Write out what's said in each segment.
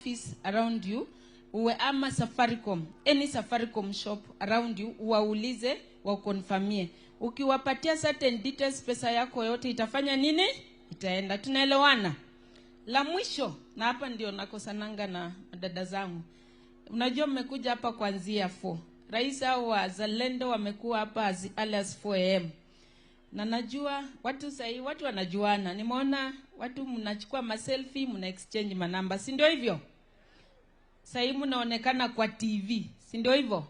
Office around you uwe ama Safaricom, any Safaricom shop around you, uwaulize wakonfirmie. Ukiwapatia certain details, pesa yako yote itafanya nini? Itaenda. Tunaelewana? La mwisho, na hapa ndio nakosananga na dada zangu. Unajua mmekuja hapa kuanzia 4. Rais hao wazalendo wamekuwa hapa as early as 4 am. Na najua watu sahi, watu wanajuana. Nimeona watu mnachukua maselfie, mna exchange manamba, si ndio hivyo? Sahi mnaonekana kwa TV, si ndio hivyo?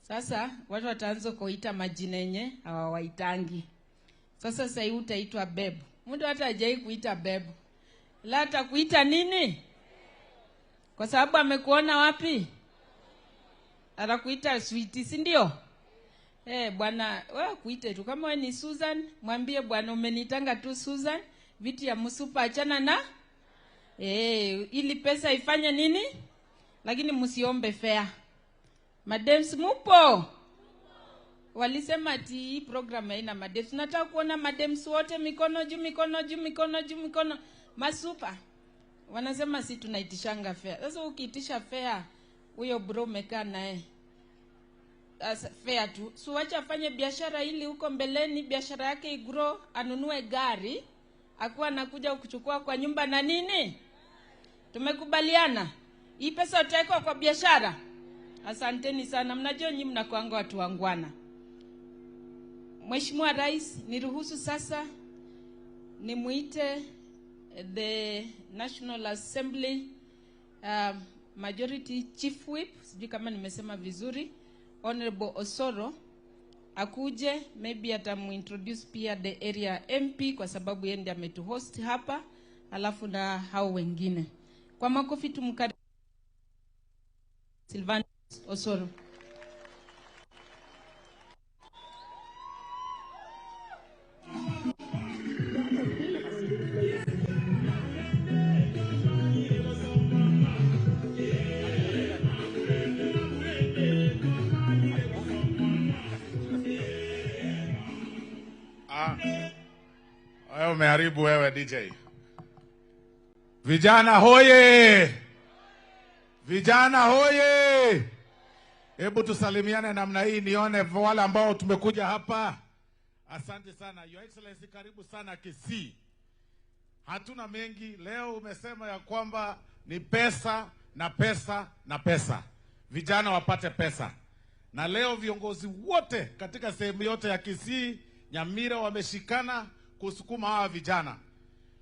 Sasa watu wataanza kuita majina yenye hawawaitangi. Sasa sahi utaitwa babe. Mtu hata hajai kuita babe. La atakuita nini? Kwa sababu amekuona wapi? Atakuita sweetie, si ndio? Bwana, wewe kuite tu. Kama wewe ni Susan, mwambie bwana umenitanga tu Susan, vitu ya msupa achana na ili pesa ifanye nini? Lakini msiombe fair. Madems mupo? Walisema ati hii program haina madems. Nataka kuona madems wote mikono juu, mikono juu, mikono juu, mikono. Masupa wanasema si tunaitishanga fair. Sasa ukiitisha fair, huyo bro umekaa naye fair tu. So wacha afanye biashara ili huko mbeleni biashara yake igrow, anunue gari, akuwa anakuja kuchukua kwa nyumba na nini? Tumekubaliana. Hii pesa utaweka kwa biashara. Asanteni sana. Mnajua nyinyi mnakuanga watu wangwana. Mheshimiwa Rais, niruhusu sasa nimuite the National Assembly Majority Chief Whip, sijui kama nimesema vizuri, Honorable Osoro akuje, maybe atamuintroduce pia the area MP kwa sababu yeye ndiye ametuhost hapa, alafu na hao wengine. Kwa makofi tumkaribishe Silvanus Osoro. Wewe umeharibu wewe DJ. Vijana hoye! Vijana hoye! Hebu tusalimiane namna hii nione wale ambao tumekuja hapa. Asante sana. Your Excellency, karibu sana Kisii. Hatuna mengi. Leo umesema ya kwamba ni pesa na pesa na pesa. Vijana wapate pesa. Na leo viongozi wote katika sehemu yote ya Kisii, Nyamira wameshikana kusukuma hawa vijana.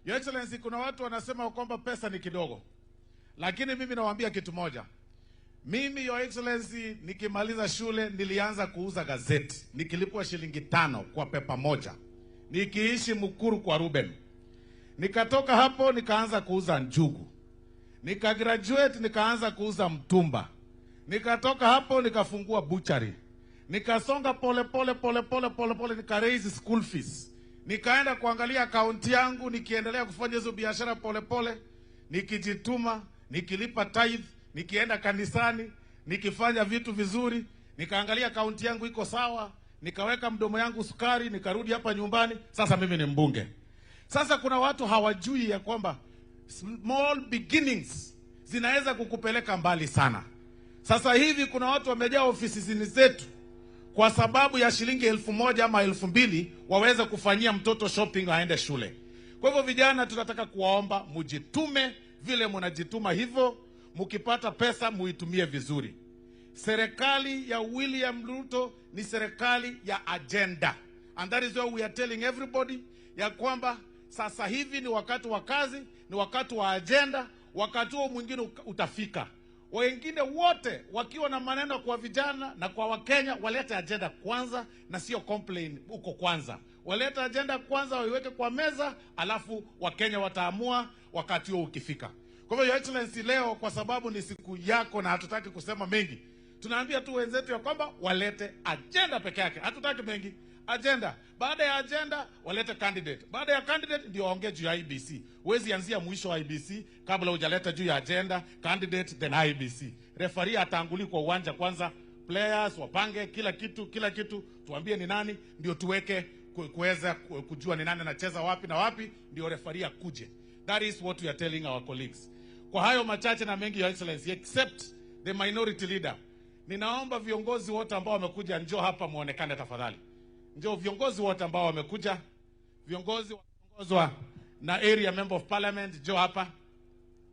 Your Excellency, kuna watu wanasema kwamba pesa ni kidogo. Lakini mimi nawaambia kitu moja. Mimi, Your Excellency, nikimaliza shule nilianza kuuza gazeti. Nikilipwa shilingi 5 kwa pepa moja. Nikiishi Mukuru kwa Ruben. Nikatoka hapo nikaanza kuuza njugu. Nikagraduate nikaanza kuuza mtumba. Nikatoka hapo nikafungua butchery. Nikasonga pole pole pole pole pole pole, nika raise school fees. Nikaenda kuangalia akaunti yangu, nikiendelea kufanya hizo biashara pole pole, nikijituma, nikilipa tithe, nikienda kanisani, nikifanya vitu vizuri, nikaangalia akaunti yangu iko sawa, nikaweka mdomo yangu sukari, nikarudi hapa nyumbani. Sasa mimi ni mbunge. Sasa kuna watu hawajui ya kwamba small beginnings zinaweza kukupeleka mbali sana. Sasa hivi kuna watu wamejaa ofisi zetu kwa sababu ya shilingi 1000 ama 2000 waweze kufanyia mtoto shopping aende shule. Kwa hivyo vijana, tunataka kuwaomba mujitume vile mnajituma hivyo, mkipata pesa muitumie vizuri. Serikali ya William Ruto ni serikali ya agenda. And that is why we are telling everybody ya kwamba sasa hivi ni wakati wa kazi, ni wakati wa agenda, wakati huo mwingine utafika. Wengine wote wakiwa na maneno kwa vijana na kwa Wakenya, walete agenda kwanza na sio complain huko kwanza. Walete agenda kwanza, waiweke kwa meza, alafu Wakenya wataamua wakati huo ukifika. Kwa hivyo Your Excellency, leo kwa sababu ni siku yako na hatutaki kusema mengi, tunaambia tu wenzetu ya kwamba walete agenda peke yake. Hatutaki mengi. Agenda. Baada ya agenda walete candidate. Baada ya candidate ndio waongee juu ya IBC. Huwezi anzia mwisho wa IBC kabla hujaleta juu ya agenda, candidate then IBC. Referee atanguli kwa uwanja kwanza, players wapange kila kitu, kila kitu, tuambie ni nani ndio tuweke kuweza kujua ni nani anacheza wapi na wapi, ndio referee akuje. That is what we are telling our colleagues. Kwa hayo machache na mengi, Your Excellency, except the minority leader, ninaomba viongozi wote ambao wamekuja, njoo hapa muonekane tafadhali. Njoo viongozi wote ambao wamekuja, viongozi wakiongozwa na area member of parliament, njoo hapa.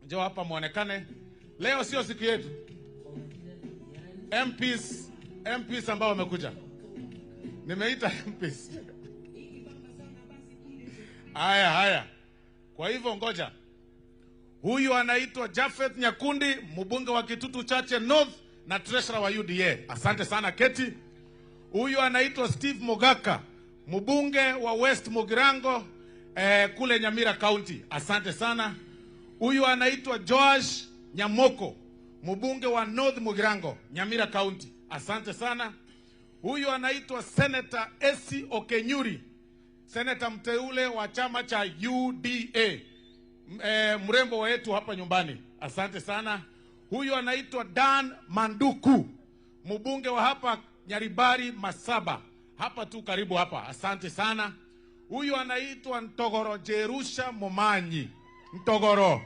Njoo hapa muonekane. Leo sio siku yetu. MPs ambao wamekuja. Nimeita MPs. Haya haya. Kwa hivyo ngoja. Huyu anaitwa Japheth Nyakundi, mbunge wa Kitutu Chache North na treasurer wa UDA. Asante sana Keti. Huyu anaitwa Steve Mogaka, mbunge wa West Mugirango kule Nyamira County. Asante sana. Huyu anaitwa Joash Nyamoko, mbunge wa North Mugirango, Nyamira County. Asante sana. Huyu anaitwa Senator Esi Okenyuri, senator mteule wa chama cha UDA, mrembo wetu hapa nyumbani. Asante sana. Huyu anaitwa Dan Manduku, mbunge wa hapa Nyaribari Masaba, hapa tu karibu hapa. Asante sana. Huyu anaitwa Ntogoro Jerusha Momanyi, Ntogoro,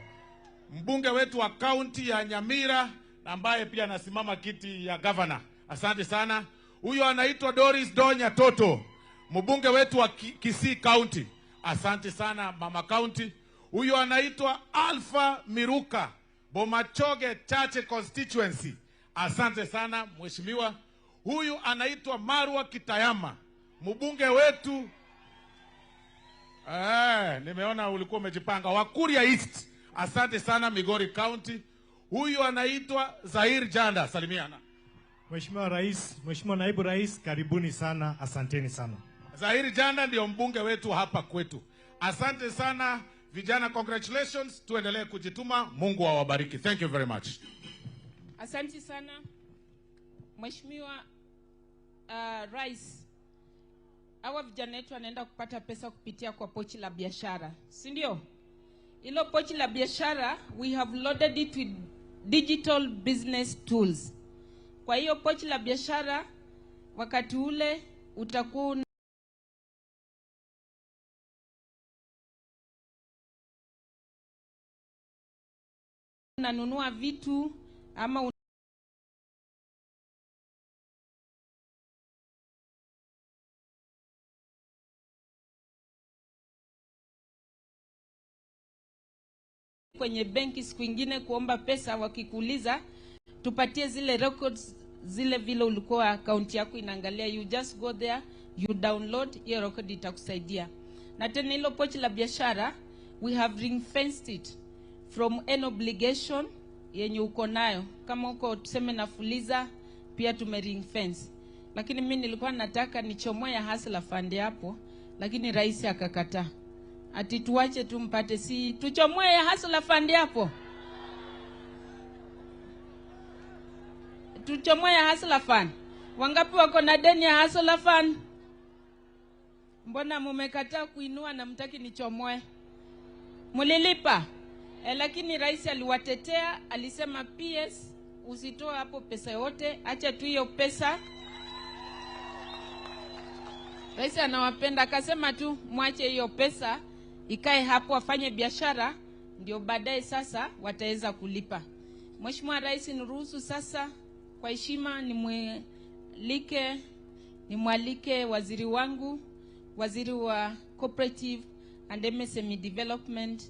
mbunge wetu wa kaunti ya Nyamira ambaye pia anasimama kiti ya governor. Asante sana. Huyu anaitwa Doris Donya Toto, mbunge wetu wa Kisii County. Asante sana mama county. Huyu anaitwa Alpha Miruka, Bomachoge Chache constituency. Asante sana mheshimiwa. Huyu anaitwa Marwa Kitayama, mbunge wetu. Nimeona ulikuwa umejipanga. Wa Kuria East. Asante sana Migori County. Huyu anaitwa Zahir Janda. Salimiana. Mheshimiwa Rais, Mheshimiwa Naibu Rais, karibuni sana, asanteni sana. Zahir Janda ndio mbunge wetu hapa kwetu. Asante sana vijana, congratulations. Tuendelee kujituma. Mungu awabariki. Thank you very much. Asante sana Mheshimiwa Rais. Hawa vijana wetu wanaenda kupata pesa kupitia kwa pochi la biashara, si ndio? Hilo pochi la biashara, we have loaded it with digital business tools. Kwa hiyo pochi la biashara, wakati ule utakuwa unanunua vitu ama kwenye benki siku ingine kuomba pesa, wakikuuliza tupatie zile records zile vile ulikuwa account yako inaangalia, you just go there, you download hiyo record, itakusaidia. Na tena hilo pochi la biashara, we have ring fenced it from any obligation yenye uko nayo. Kama uko tuseme na Fuliza, pia tume ring fence. Lakini mimi nilikuwa nataka nichomoe ya Hustler Fund hapo, lakini rais akakataa. Ati tuache tumpate, si tuchomoe ya Hustler Fund hapo. Tuchomoe ya Hustler Fund. Wangapi wako na deni ya Hustler Fund? Mbona mumekataa kuinua na mtaki nichomoe? Mulilipa. Lakini rais aliwatetea, alisema PS usitoe hapo pesa yote, acha tu hiyo pesa. Rais anawapenda, akasema tu mwache hiyo pesa ikae hapo, afanye biashara, ndio baadaye sasa wataweza kulipa. Mheshimiwa Rais, niruhusu sasa kwa heshima nimwalike waziri wangu, waziri wa Cooperative and MSME Development,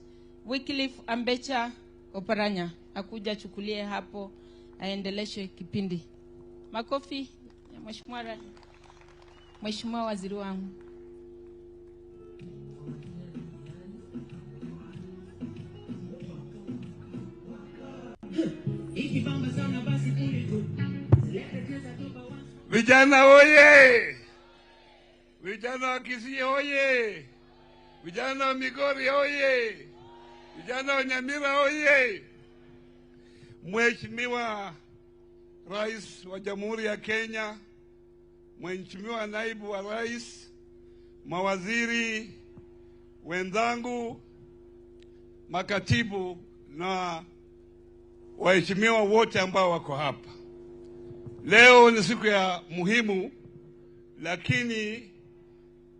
Wycliffe Ambecha Oparanya, akuja chukulie hapo aendeleshe kipindi. Makofi ya Mheshimiwa waziri wangu. Vijana oye! Vijana wa Kisii oye! Vijana wa Migori oye! Vijana wa Nyamira oye! Mheshimiwa Rais wa Jamhuri ya Kenya, Mheshimiwa Naibu wa Rais, mawaziri wenzangu, makatibu na waheshimiwa wote ambao wako hapa. Leo ni siku ya muhimu, lakini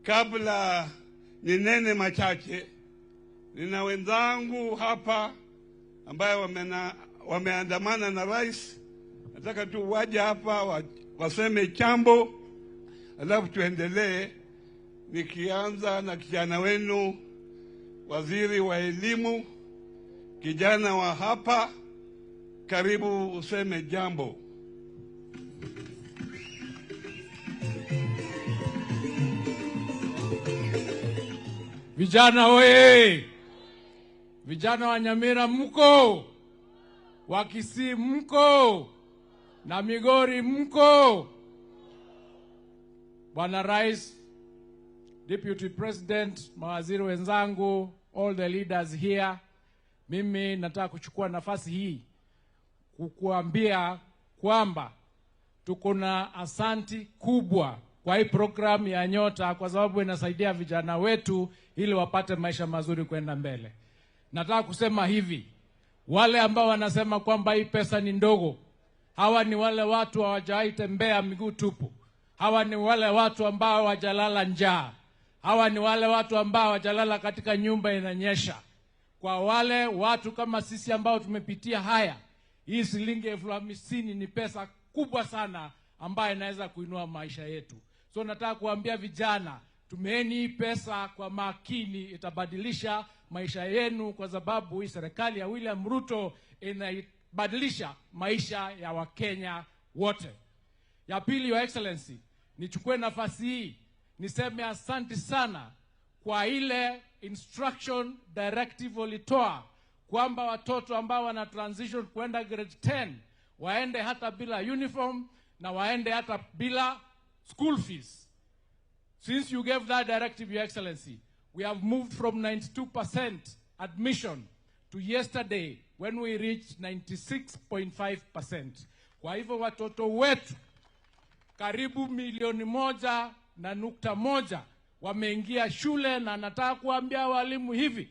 kabla ninene machache, nina wenzangu hapa ambayo wameandamana na rais. Nataka tu waje hapa waseme chambo, alafu tuendelee. Nikianza na kijana wenu waziri wa elimu, kijana wa hapa, karibu useme jambo. Vijana oye! Vijana wa Nyamira mko, wa Kisii mko, na Migori mko. Bwana Rais, Deputy President, mawaziri wenzangu, all the leaders here, mimi nataka kuchukua nafasi hii kukuambia kwamba tuko na asanti kubwa kwa hii program ya Nyota, kwa sababu inasaidia vijana wetu ili wapate maisha mazuri kwenda mbele. Nataka kusema hivi, wale ambao wanasema kwamba hii pesa ni ndogo, hawa ni wale watu hawajawahi tembea miguu tupu. Hawa ni wale watu ambao hawajalala njaa. Hawa ni wale watu ambao hawajalala katika nyumba inanyesha. Kwa wale watu kama sisi ambao tumepitia haya, hii shilingi 50,000 ni pesa kubwa sana ambayo inaweza kuinua maisha yetu. So nataka kuambia vijana, tumieni hii pesa kwa makini, itabadilisha maisha yenu, kwa sababu hii serikali ya William Ruto inaibadilisha maisha ya Wakenya wote. Ya pili, Your Excellency, nichukue nafasi hii niseme asante sana kwa ile instruction directive ulitoa kwamba watoto ambao wana transition kwenda grade 10 waende hata bila uniform na waende hata bila school fees. Since you gave that directive, Your Excellency, we have moved from 92% admission to yesterday when we reached 96.5%. Kwa hivyo watoto wetu karibu 1.1 milioni wameingia shule, na nataka kuambia walimu hivi,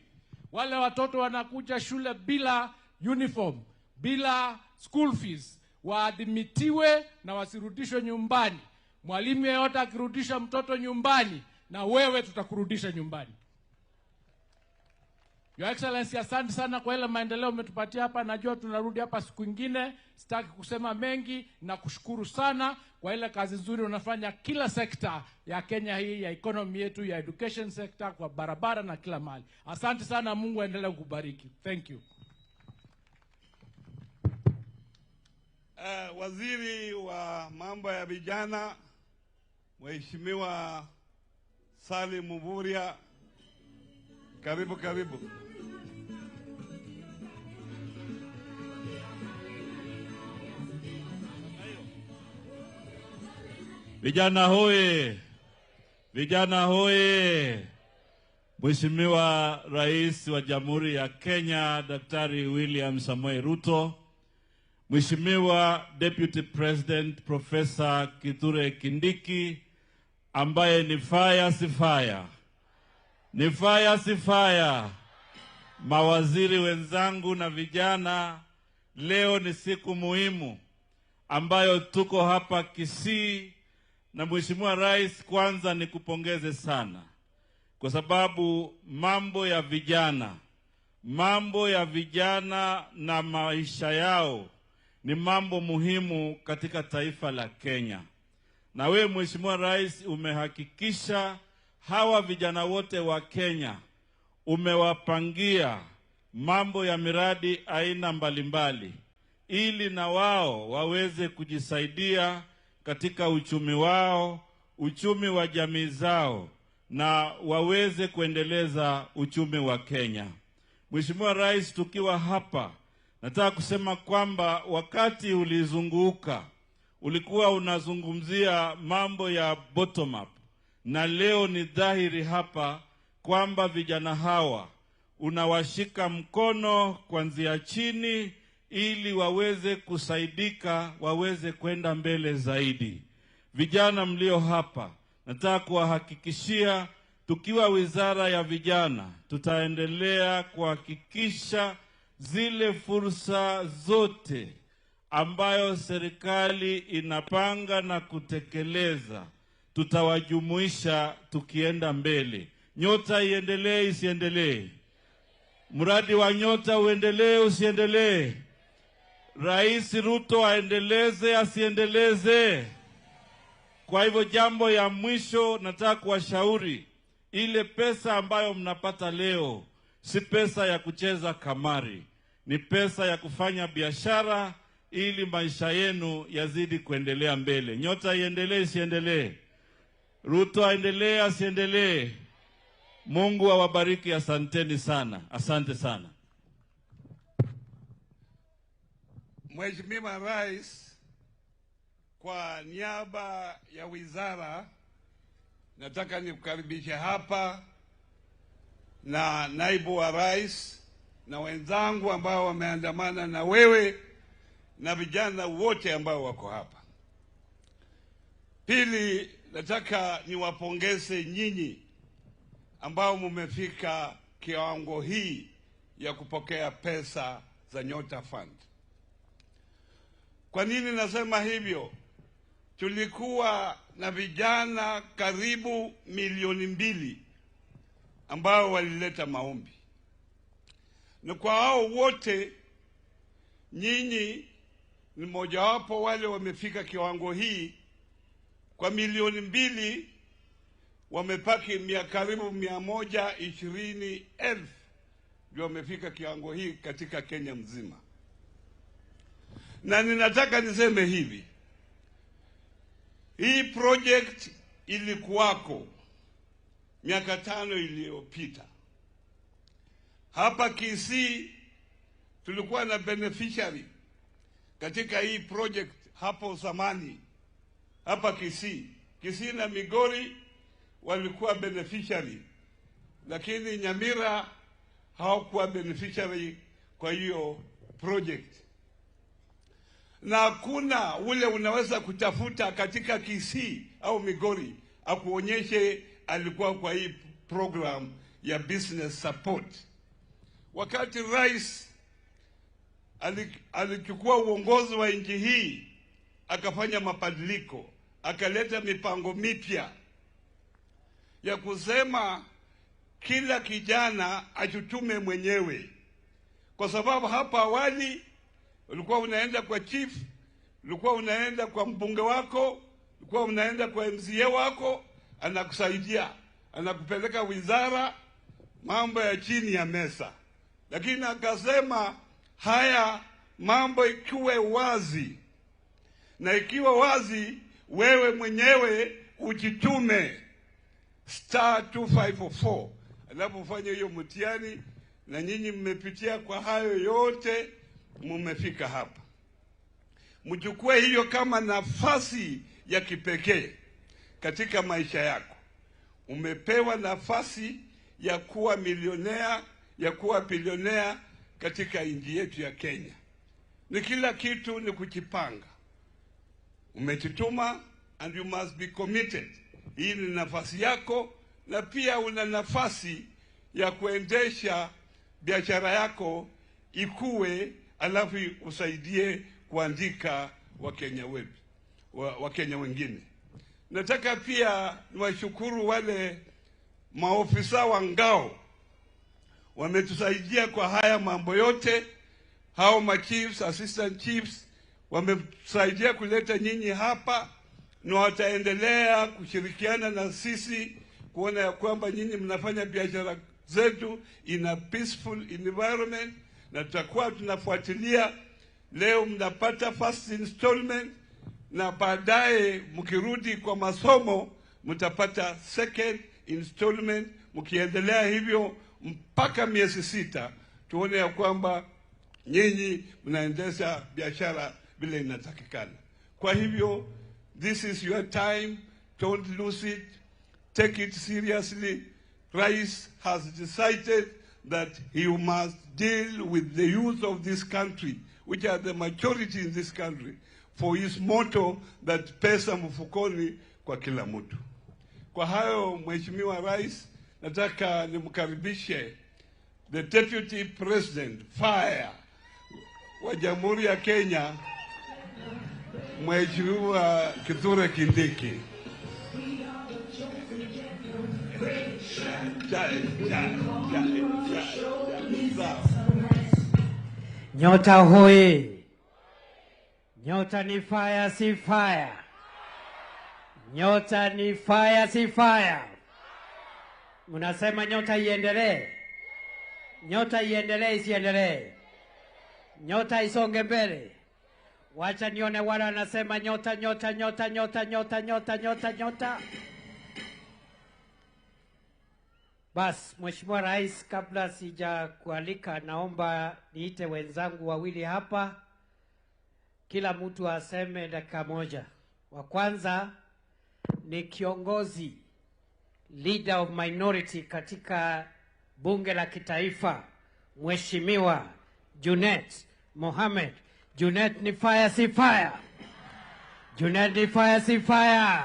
wale watoto wanakuja shule bila uniform, bila school fees, waadmitiwe na wasirudishwe nyumbani. Mwalimu yeyote akirudisha mtoto nyumbani, na wewe tutakurudisha nyumbani. Your Excellency, asante sana kwa ile maendeleo umetupatia hapa. Najua tunarudi hapa siku ingine, sitaki kusema mengi, na kushukuru sana kwa ile kazi nzuri unafanya kila sekta ya Kenya hii, ya economy yetu, ya education sector, kwa barabara na kila mahali. Asante sana, Mungu aendelee kukubariki. Thank you. Waziri wa mambo ya vijana, Mheshimiwa Salim Mvurya, karibu karibu. Vijana hoye! Vijana hoye! Mheshimiwa Rais wa Jamhuri ya Kenya, Daktari William Samoei Ruto, Mheshimiwa Deputy President Professor Kithure Kindiki, ambaye ni fire si fire, ni fire si fire, mawaziri wenzangu na vijana, leo ni siku muhimu ambayo tuko hapa Kisii. Na Mheshimiwa Rais, kwanza nikupongeze sana kwa sababu mambo ya vijana na maisha yao ni mambo muhimu katika taifa la Kenya. Na wewe, Mheshimiwa Rais, umehakikisha hawa vijana wote wa Kenya umewapangia mambo ya miradi aina mbalimbali ili na wao waweze kujisaidia katika uchumi wao, uchumi wa jamii zao, na waweze kuendeleza uchumi wa Kenya. Mheshimiwa Rais, tukiwa hapa, nataka kusema kwamba wakati ulizunguka ulikuwa unazungumzia mambo ya bottom up, na leo ni dhahiri hapa kwamba vijana hawa unawashika mkono kuanzia chini ili waweze kusaidika, waweze kwenda mbele zaidi. Vijana mlio hapa, nataka kuwahakikishia tukiwa Wizara ya Vijana tutaendelea kuhakikisha zile fursa zote ambayo serikali inapanga na kutekeleza tutawajumuisha tukienda mbele. Nyota iendelee isiendelee? Mradi wa Nyota uendelee usiendelee? Rais Ruto aendeleze asiendeleze? Kwa hivyo jambo ya mwisho nataka kuwashauri, ile pesa ambayo mnapata leo si pesa ya kucheza kamari, ni pesa ya kufanya biashara ili maisha yenu yazidi kuendelea mbele. Nyota iendelee isiendelee? Ruto aendelee asiendelee? Mungu awabariki, asanteni sana. Asante sana. Mheshimiwa Rais, kwa niaba ya wizara nataka nikukaribishe hapa na naibu wa rais na wenzangu ambao wameandamana na wewe na vijana wote ambao wako hapa. Pili, nataka niwapongeze nyinyi ambao mmefika kiwango hii ya kupokea pesa za Nyota Fund. Kwa nini nasema hivyo? Tulikuwa na vijana karibu 2 milioni ambao walileta maombi. Na kwa hao wote nyinyi ni mmojawapo wale wamefika kiwango hii. Kwa 2 milioni wamepaki karibu 120,000 ndio wamefika kiwango hii katika Kenya mzima. Na ninataka niseme hivi, hii project ilikuwako miaka 5 iliyopita. Hapa Kisii tulikuwa na beneficiary katika hii project hapo zamani. Hapa Kisii, Kisii na Migori walikuwa beneficiary, lakini Nyamira hawakuwa beneficiary kwa hiyo project. Na hakuna ule unaweza kutafuta katika Kisii au Migori akuonyeshe alikuwa kwa hii program ya business support. Wakati rais alichukua uongozi wa nchi hii, akafanya mabadiliko, akaleta mipango mipya ya kusema kila kijana ajitume mwenyewe, kwa sababu hapa awali ulikuwa unaenda kwa chief, ulikuwa unaenda kwa mbunge wako, ulikuwa unaenda kwa MCA wako, anakusaidia, anakupeleka wizara, mambo ya chini ya meza. Lakini akasema haya mambo ikiwe wazi, na ikiwa wazi, wewe mwenyewe ujitume *2544 alafu ufanye hiyo mtihani, na nyinyi mmepitia kwa hayo yote, mmefika hapa. Mchukue hiyo kama nafasi ya kipekee katika maisha yako. Umepewa nafasi ya kuwa milionea, ya kuwa bilionea katika nchi yetu ya Kenya. Ni kila kitu ni kujipanga. Umejituma and you must be committed. Hii ni nafasi yako, na pia una nafasi ya kuendesha biashara yako ikue, alafu usaidie kuandika Wakenya wetu, Wakenya wengine. Nataka pia niwashukuru wale maofisa wa ngao wametusaidia kwa haya mambo yote. Hao ma chiefs, assistant chiefs wametusaidia kuleta nyinyi hapa, na wataendelea kushirikiana na sisi kuona ya kwamba nyinyi mnafanya biashara zetu in a peaceful environment, na tutakuwa tunafuatilia. Leo mnapata first installment, na baadaye mkirudi kwa masomo mtapata second installment, mkiendelea hivyo mpaka miezi 6, tuone ya kwamba nyinyi mnaendesha biashara vile inatakikana. Kwa hivyo this is your time, don't lose it, take it seriously. Rais has decided that he must deal with the youth of this country, which are the majority in this country, for his motto that pesa mfukoni kwa kila mtu. Kwa hayo, Mheshimiwa Rais, nataka nimkaribishe the Deputy President Fire wa Jamhuri ya Kenya, Mheshimiwa Kithure Kindiki. Chai, chai, chai, chai, chai. Sawa. Nyota hoi! Nyota ni fire, si fire. Nyota ni fire, si fire. Mnasema nyota iendelee. Nyota iendelee, isiendelee? Nyota isonge mbele. Wacha nione wale wanasema nyota, nyota, nyota, nyota, nyota, nyota, nyota, nyota. Bas, Mheshimiwa Rais, kabla sijakualika, naomba niite wenzangu wawili hapa. Kila mtu aseme dakika moja. Wa kwanza ni kiongozi, leader of minority katika bunge la kitaifa, Mheshimiwa Junet Mohamed. Junet ni fire, si fire? Junet ni fire, si fire?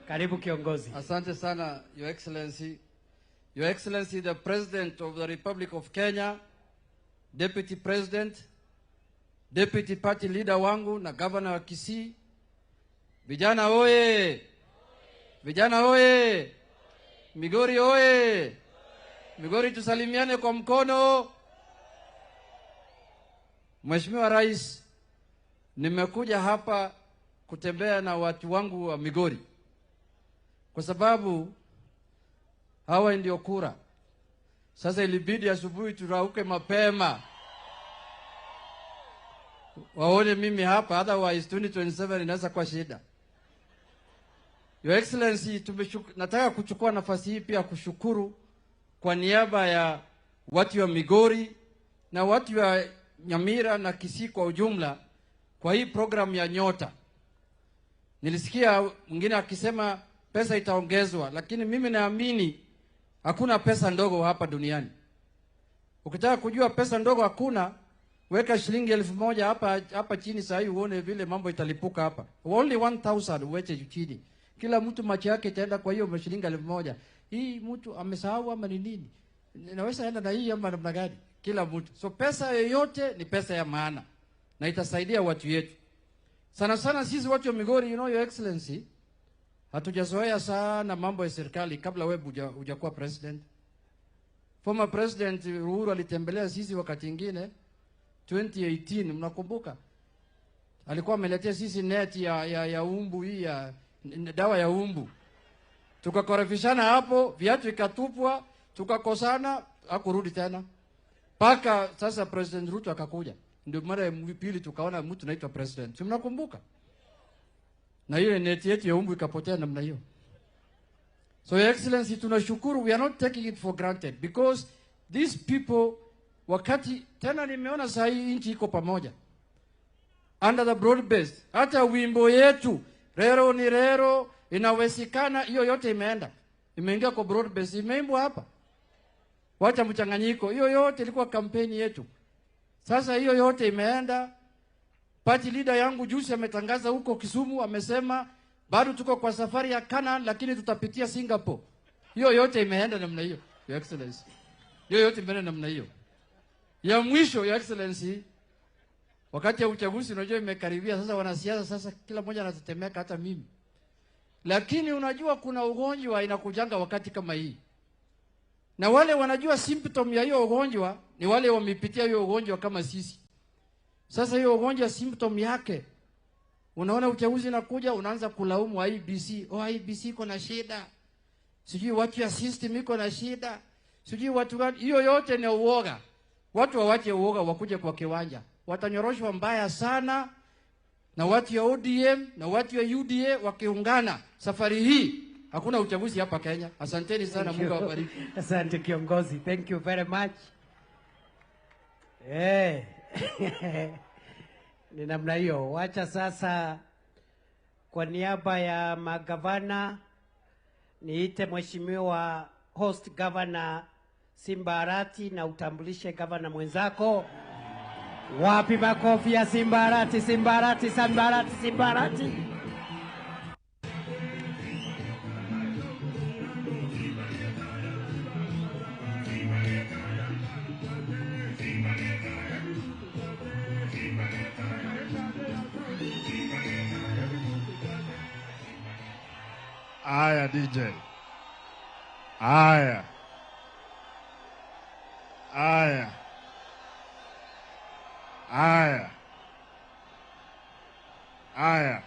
Karibu kiongozi. Asante sana, Your Excellency. Your Excellency, the President of the Republic of Kenya, Deputy President, Deputy Party Leader wangu na Governor wa Kisii. Vijana oye! Vijana oye! Migori oye! Migori, tusalimiane kwa mkono. Mheshimiwa Rais, nimekuja hapa kutembea na watu wangu wa Migori kwa sababu hawa ndio kura. Sasa ilibidi asubuhi turauke mapema waone mimi hapa, otherwise 2027 inaweza kuwa shida. Your Excellency, nataka kuchukua nafasi hii pia kushukuru kwa niaba ya watu wa Migori na watu wa Nyamira na Kisii kwa ujumla kwa hii program ya Nyota. Nilisikia mwingine akisema pesa itaongezwa, lakini mimi naamini hakuna pesa ndogo hapa duniani. Ukitaka kujua pesa ndogo hakuna, weka shilingi 1000 hapa hapa chini saa hii uone vile mambo italipuka hapa. Only 1000 uweke chini. Kila mtu macho yake itaenda kwa hiyo shilingi 1000. Hii mtu amesahau ama ni nini? Naweza enda na hii ama namna gani? Kila mtu. So pesa yoyote ni pesa ya maana na itasaidia watu yetu. Sana sana sisi watu wa Migori, you know, Your Excellency, hatujazoea sana mambo ya serikali kabla wewe hujakuwa president. Former President Uhuru alitembelea sisi wakati ingine 2018, mnakumbuka? Alikuwa ameletea sisi net ya umbu hii ya dawa ya umbu. Tukakorofishana hapo, viatu ikatupwa, tukakosana, hakurudi tena. Paka sasa President Ruto akakuja. Ndio mara ya pili tukaona mtu anaitwa president. Si mnakumbuka? Na ile net yetu ya umbu ikapotea namna hiyo. So Your Excellency, tunashukuru, we are not taking it for granted because these people, wakati tena nimeona saa hii nchi iko pamoja under the broad base. Hata wimbo yetu rero ni rero, inawezekana, hiyo yote imeenda, imeingia kwa broad base, imeimbwa hapa. Wacha mchanganyiko, hiyo yote ilikuwa kampeni yetu. Sasa hiyo yote imeenda. Party leader yangu juzi ametangaza huko Kisumu, amesema bado tuko kwa safari ya Canaan, lakini tutapitia Singapore. Hiyo yote imeenda namna hiyo, Your Excellency. Hiyo yote imeenda namna hiyo. Ya mwisho, Your Excellency, wakati ya uchaguzi unajua imekaribia sasa, wanasiasa sasa kila mmoja anatetemeka, hata mimi. Lakini unajua kuna ugonjwa inakujanga wakati kama hii. Na wale wanajua symptom ya hiyo ugonjwa ni wale wamepitia hiyo ugonjwa kama sisi. Sasa hiyo ugonjwa symptom yake, unaona uchaguzi unakuja, unaanza kulaumu IEBC. Oh, IEBC iko na shida. Sijui watu ya system iko na shida. Sijui watu gani. Hiyo yote ni uoga. Watu wawache uoga wakuje kwa kiwanja. Watanyoroshwa mbaya sana na watu ya ODM na watu ya UDA wakiungana. Safari hii hakuna uchaguzi hapa Kenya. Asanteni sana, Mungu awabariki. Asante kiongozi. Thank you very much. Ni namna hiyo. Wacha sasa kwa niaba ya magavana niite Mheshimiwa Host Governor Simba Arati na utambulishe governor mwenzako. Wapi makofi ya Simba Arati, Simba Arati, Simba Arati, Simba Arati. Aya DJ. Aya. Aya. Aya. Aya.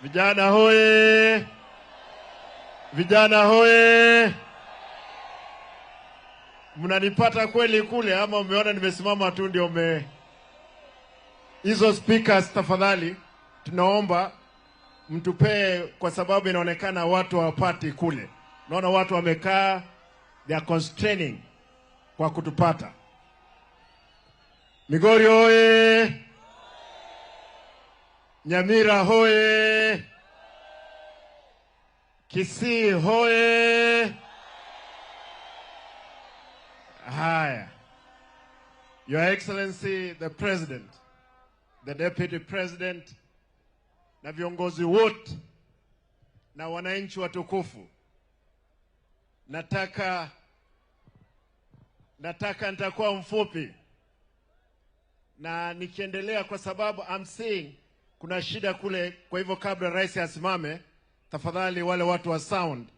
Vijana hoye! Vijana hoye! Mnanipata kweli kule ama umeona nimesimama tu ndio ume... Hizo speakers tafadhali tunaomba mtupee, kwa sababu inaonekana watu hawapati kule. Naona watu wamekaa, they are constraining kwa kutupata. Migori hoye! Nyamira hoye! Kisii hoye! Haya. Your Excellency the President, the Deputy President, na viongozi wote na wananchi watukufu, nataka nitakuwa mfupi na nikiendelea, kwa sababu I'm seeing kuna shida kule. Kwa hivyo kabla rais asimame, tafadhali wale watu wa sound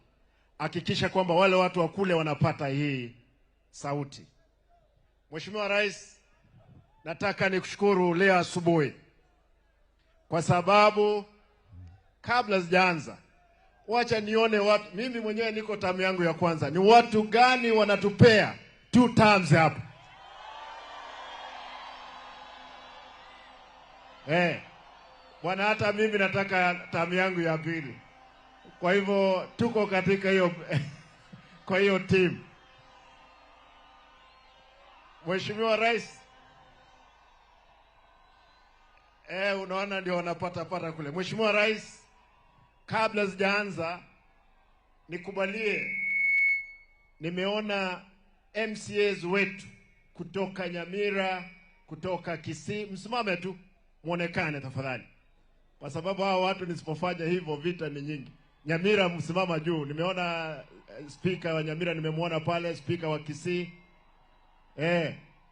hakikisha kwamba wale watu wa kule wanapata hii sauti. Mheshimiwa Rais, nataka nikushukuru leo asubuhi, kwa sababu kabla sijaanza, wacha nione watu. Mimi mwenyewe niko tamu yangu ya kwanza. Ni watu gani wanatupea 2 terms hapa? Bwana, hata mimi nataka tamu yangu ya pili. Kwa hivyo tuko katika hiyo kwa hiyo team. Mheshimiwa Rais, unaona ndio wanapata pata kule. Mheshimiwa Rais, kabla sijaanza nikubalie, nimeona MCAs wetu kutoka Nyamira, kutoka Kisii, msimame tu muonekane tafadhali, kwa sababu hao watu nisipofanya hivyo vita ni nyingi. Nyamira msimama juu, nimeona speaker wa Nyamira, nimemuona pale, speaker wa Kisii.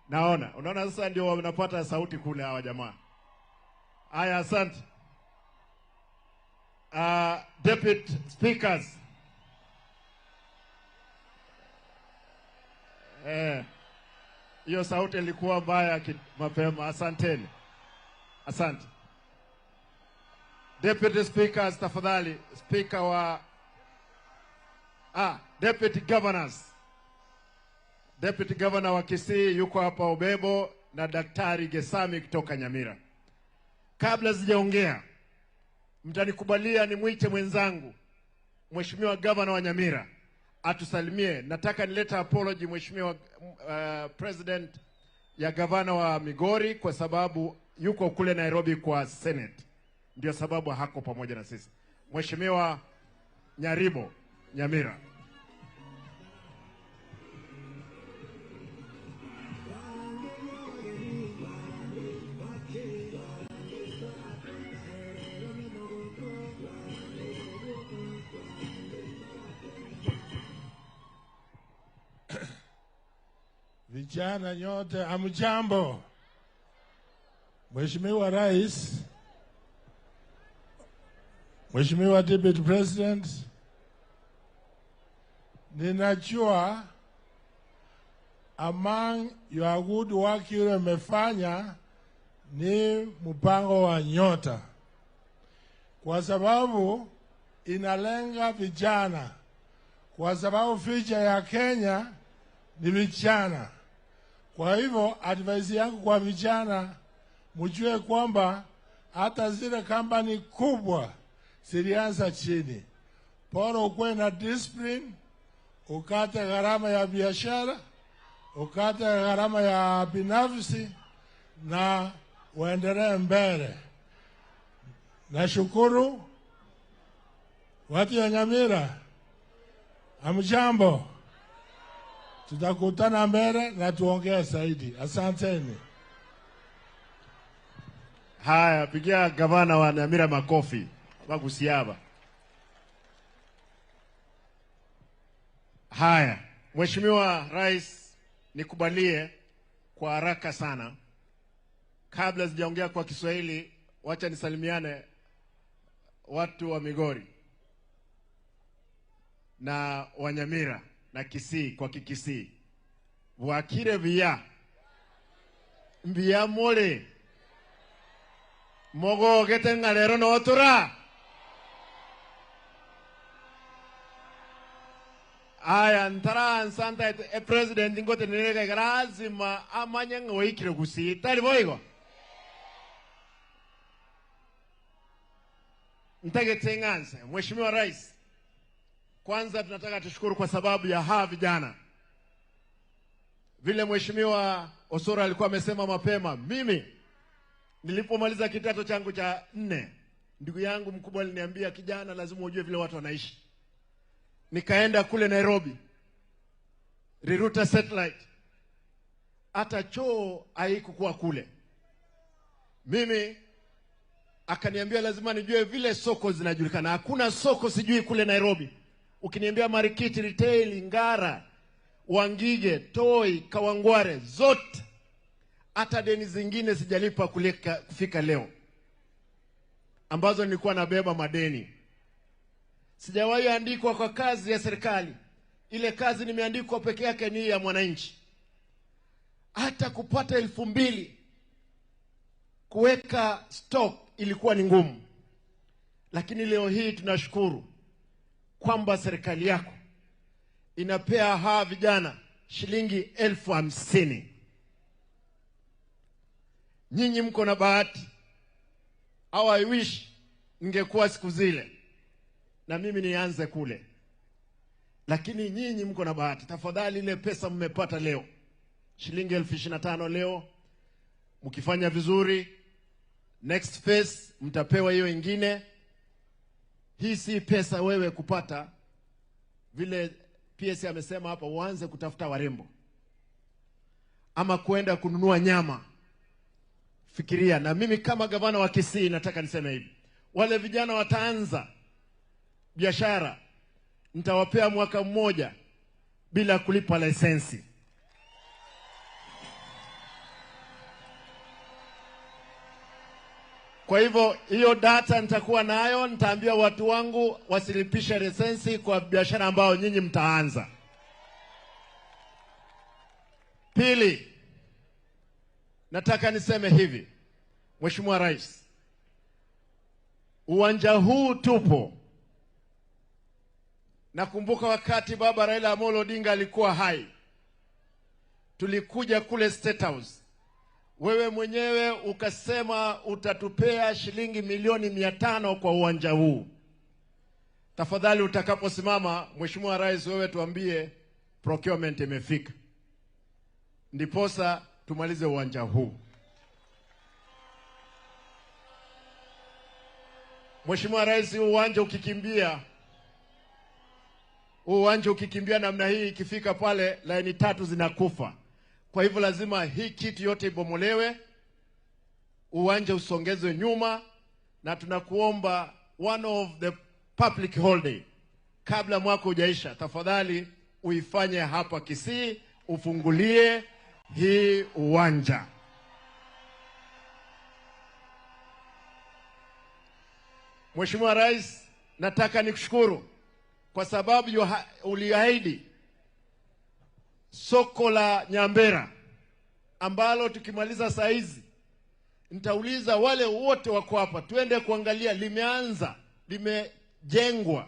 Naona. Unaona sasa ndio wanapata sauti kule hawa jamaa. Aya, asante. Deputy speakers. Hiyo sauti ilikuwa mbaya mapema. Asanteni. Asante. Deputy speakers tafadhali, speaker wa deputy governors. Deputy Governor wa Kisii yuko hapa Obebo, na Daktari Gesami kutoka Nyamira. Kabla sijaongea, mtanikubalia nimwite mwenzangu Mheshimiwa Governor wa Nyamira atusalimie. Nataka nileta apology Mheshimiwa President ya Governor wa Migori, kwa sababu yuko kule Nairobi kwa Senate, ndio sababu hako pamoja na sisi. Mheshimiwa Nyaribo Nyamira. Vijana nyote hamjambo. Mheshimiwa Rais, Mheshimiwa Deputy President, ninajua among your good work ile umefanya ni mpango wa Nyota, kwa sababu inalenga vijana, kwa sababu future ya Kenya ni vijana. Kwa hivyo advice yangu kwa vijana, mjue kwamba hata zile company kubwa zilianza chini. Bora ukuwe na discipline, ukate gharama ya biashara, ukate gharama ya binafsi na uendelee mbele. Nashukuru watu ya Nyamira, hamjambo. Tutakutana mbele na tuongee zaidi. Asanteni. Haya, pigia gavana wa Nyamira makofi. Bagusiaba. Haya, Mheshimiwa Rais, nikubalie kwa haraka sana. Kabla sijaongea kwa Kiswahili, wacha nisalimiane watu wa Migori na wa Nyamira na Kisii kwa Kikisii. Bwakire buya. Mbuya more. Mogogete ng'a rero notura. Aya ntara nsanta e president ngote nereka lazima amanye ngoikire Gusii. Tari boigo. Ntagete ng'anse. Mheshimiwa Rais, kwanza tunataka tushukuru kwa sababu ya hawa vijana. Vile Mheshimiwa Osoro alikuwa amesema mapema, mimi nilipomaliza kidato changu cha 4, ndugu yangu mkubwa aliniambia, kijana, lazima ujue vile watu wanaishi. Nikaenda kule Nairobi, Riruta Satellite, hata choo haikukuwa kule. Mimi akaniambia lazima nijue vile soko zinajulikana. Hakuna soko sijui kule Nairobi. Ukiniambia Marikiti, Retail, Ngara, Wangige, Toi, Kawangware, zote, hata deni zingine sijalipa kufika leo, ambazo nilikuwa nabeba madeni. Sijawahi andikwa kwa kazi ya serikali. Ile kazi nimeandikwa peke yake ni ya mwananchi. Hata kupata 2000 kuweka stock ilikuwa ni ngumu. Lakini leo hii tunashukuru kwamba serikali yako inapea hawa vijana shilingi 50,000. Nyinyi mko na bahati. How I wish ningekuwa siku zile na mimi nianze kule. Lakini nyinyi mko na bahati. Tafadhali ile pesa mmepata leo, shilingi 25,000 leo, mkifanya vizuri next phase mtapewa hiyo ingine. Hii si pesa wewe kupata. Vile PS amesema hapa, uanze kutafuta warembo ama kuenda kununua nyama. Fikiria. Na mimi kama gavana wa Kisii nataka niseme hivi, wale vijana wataanza biashara, nitawapea mwaka mmoja bila kulipa lisensi. Kwa hivyo hiyo data nitakuwa nayo, nitaambia watu wangu wasilipishe lisensi kwa biashara ambayo nyinyi mtaanza. Pili, nataka niseme hivi, Mheshimiwa Rais, uwanja huu tupo. Nakumbuka wakati baba Raila Amolo Odinga alikuwa hai, tulikuja kule State House. Wewe mwenyewe ukasema utatupea shilingi milioni 500 kwa uwanja huu. Tafadhali utakaposimama, Mheshimiwa Rais, wewe tuambie procurement imefika, ndiposa tumalize uwanja huu. Mheshimiwa Rais, uwanja ukikimbia namna hii, ikifika pale laini 3 zinakufa. Kwa hivyo lazima hii kitu yote ibomolewe, uwanja usongezwe nyuma, na tunakuomba one of the public holiday kabla mwaka hujaisha, tafadhali uifanye hapa Kisii, ufungulie hii uwanja. Mheshimiwa Rais, nataka nikushukuru kwa sababu uliahidi soko la Nyambera ambalo tukimaliza saa hizi nitauliza wale wote wako hapa tuende kuangalia limeanza, limejengwa.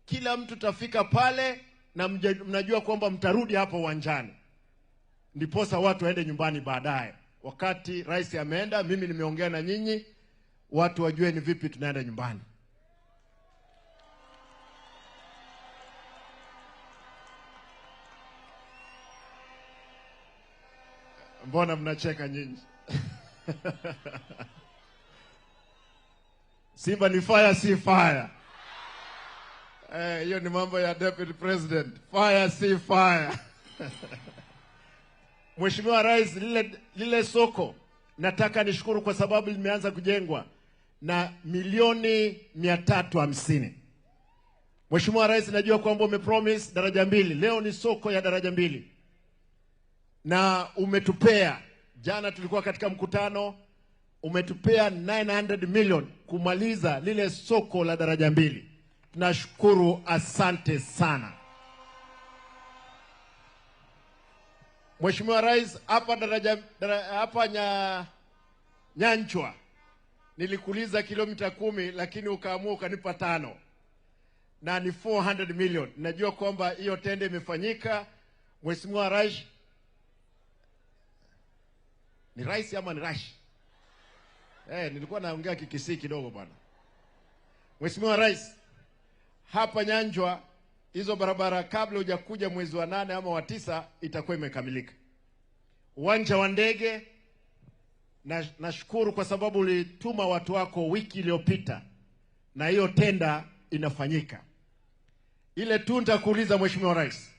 Kila mtu tafika pale na mnajua kwamba mtarudi hapa uwanjani, ndiposa watu waende nyumbani baadaye. Wakati rais ameenda, mimi nimeongea na nyinyi, watu wajue ni vipi tunaenda nyumbani. Mbona mnacheka nyinyi? Simba ni fire, si fire. Hiyo ni mambo ya Deputy President. Fire, si fire. Mheshimiwa Rais, lile soko nataka nishukuru kwa sababu limeanza kujengwa na milioni 350. Mheshimiwa Rais, najua kwamba umepromise daraja 2. Leo ni soko ya daraja 2. Na umetupea, jana tulikuwa katika mkutano, umetupea 900 million kumaliza lile soko la daraja 2. Tunashukuru, asante sana. Mheshimiwa Rais, hapa daraja hapa Nyanchwa nilikuuliza kilomita 10 lakini ukaamua ukanipa 5. Na ni 400 million. Najua kwamba hiyo tende imefanyika. Mheshimiwa Rais, ni rais ama ni rash? Nilikuwa naongea Kikisii kidogo bwana. Mheshimiwa Rais, hapa Nyanjwa hizo barabara kabla hujakuja mwezi wa 8 ama wa 9 itakuwa imekamilika. Uwanja wa ndege, nashukuru kwa sababu ulituma watu wako wiki iliyopita na hiyo tenda inafanyika. Ile tu nitakuuliza Mheshimiwa Rais,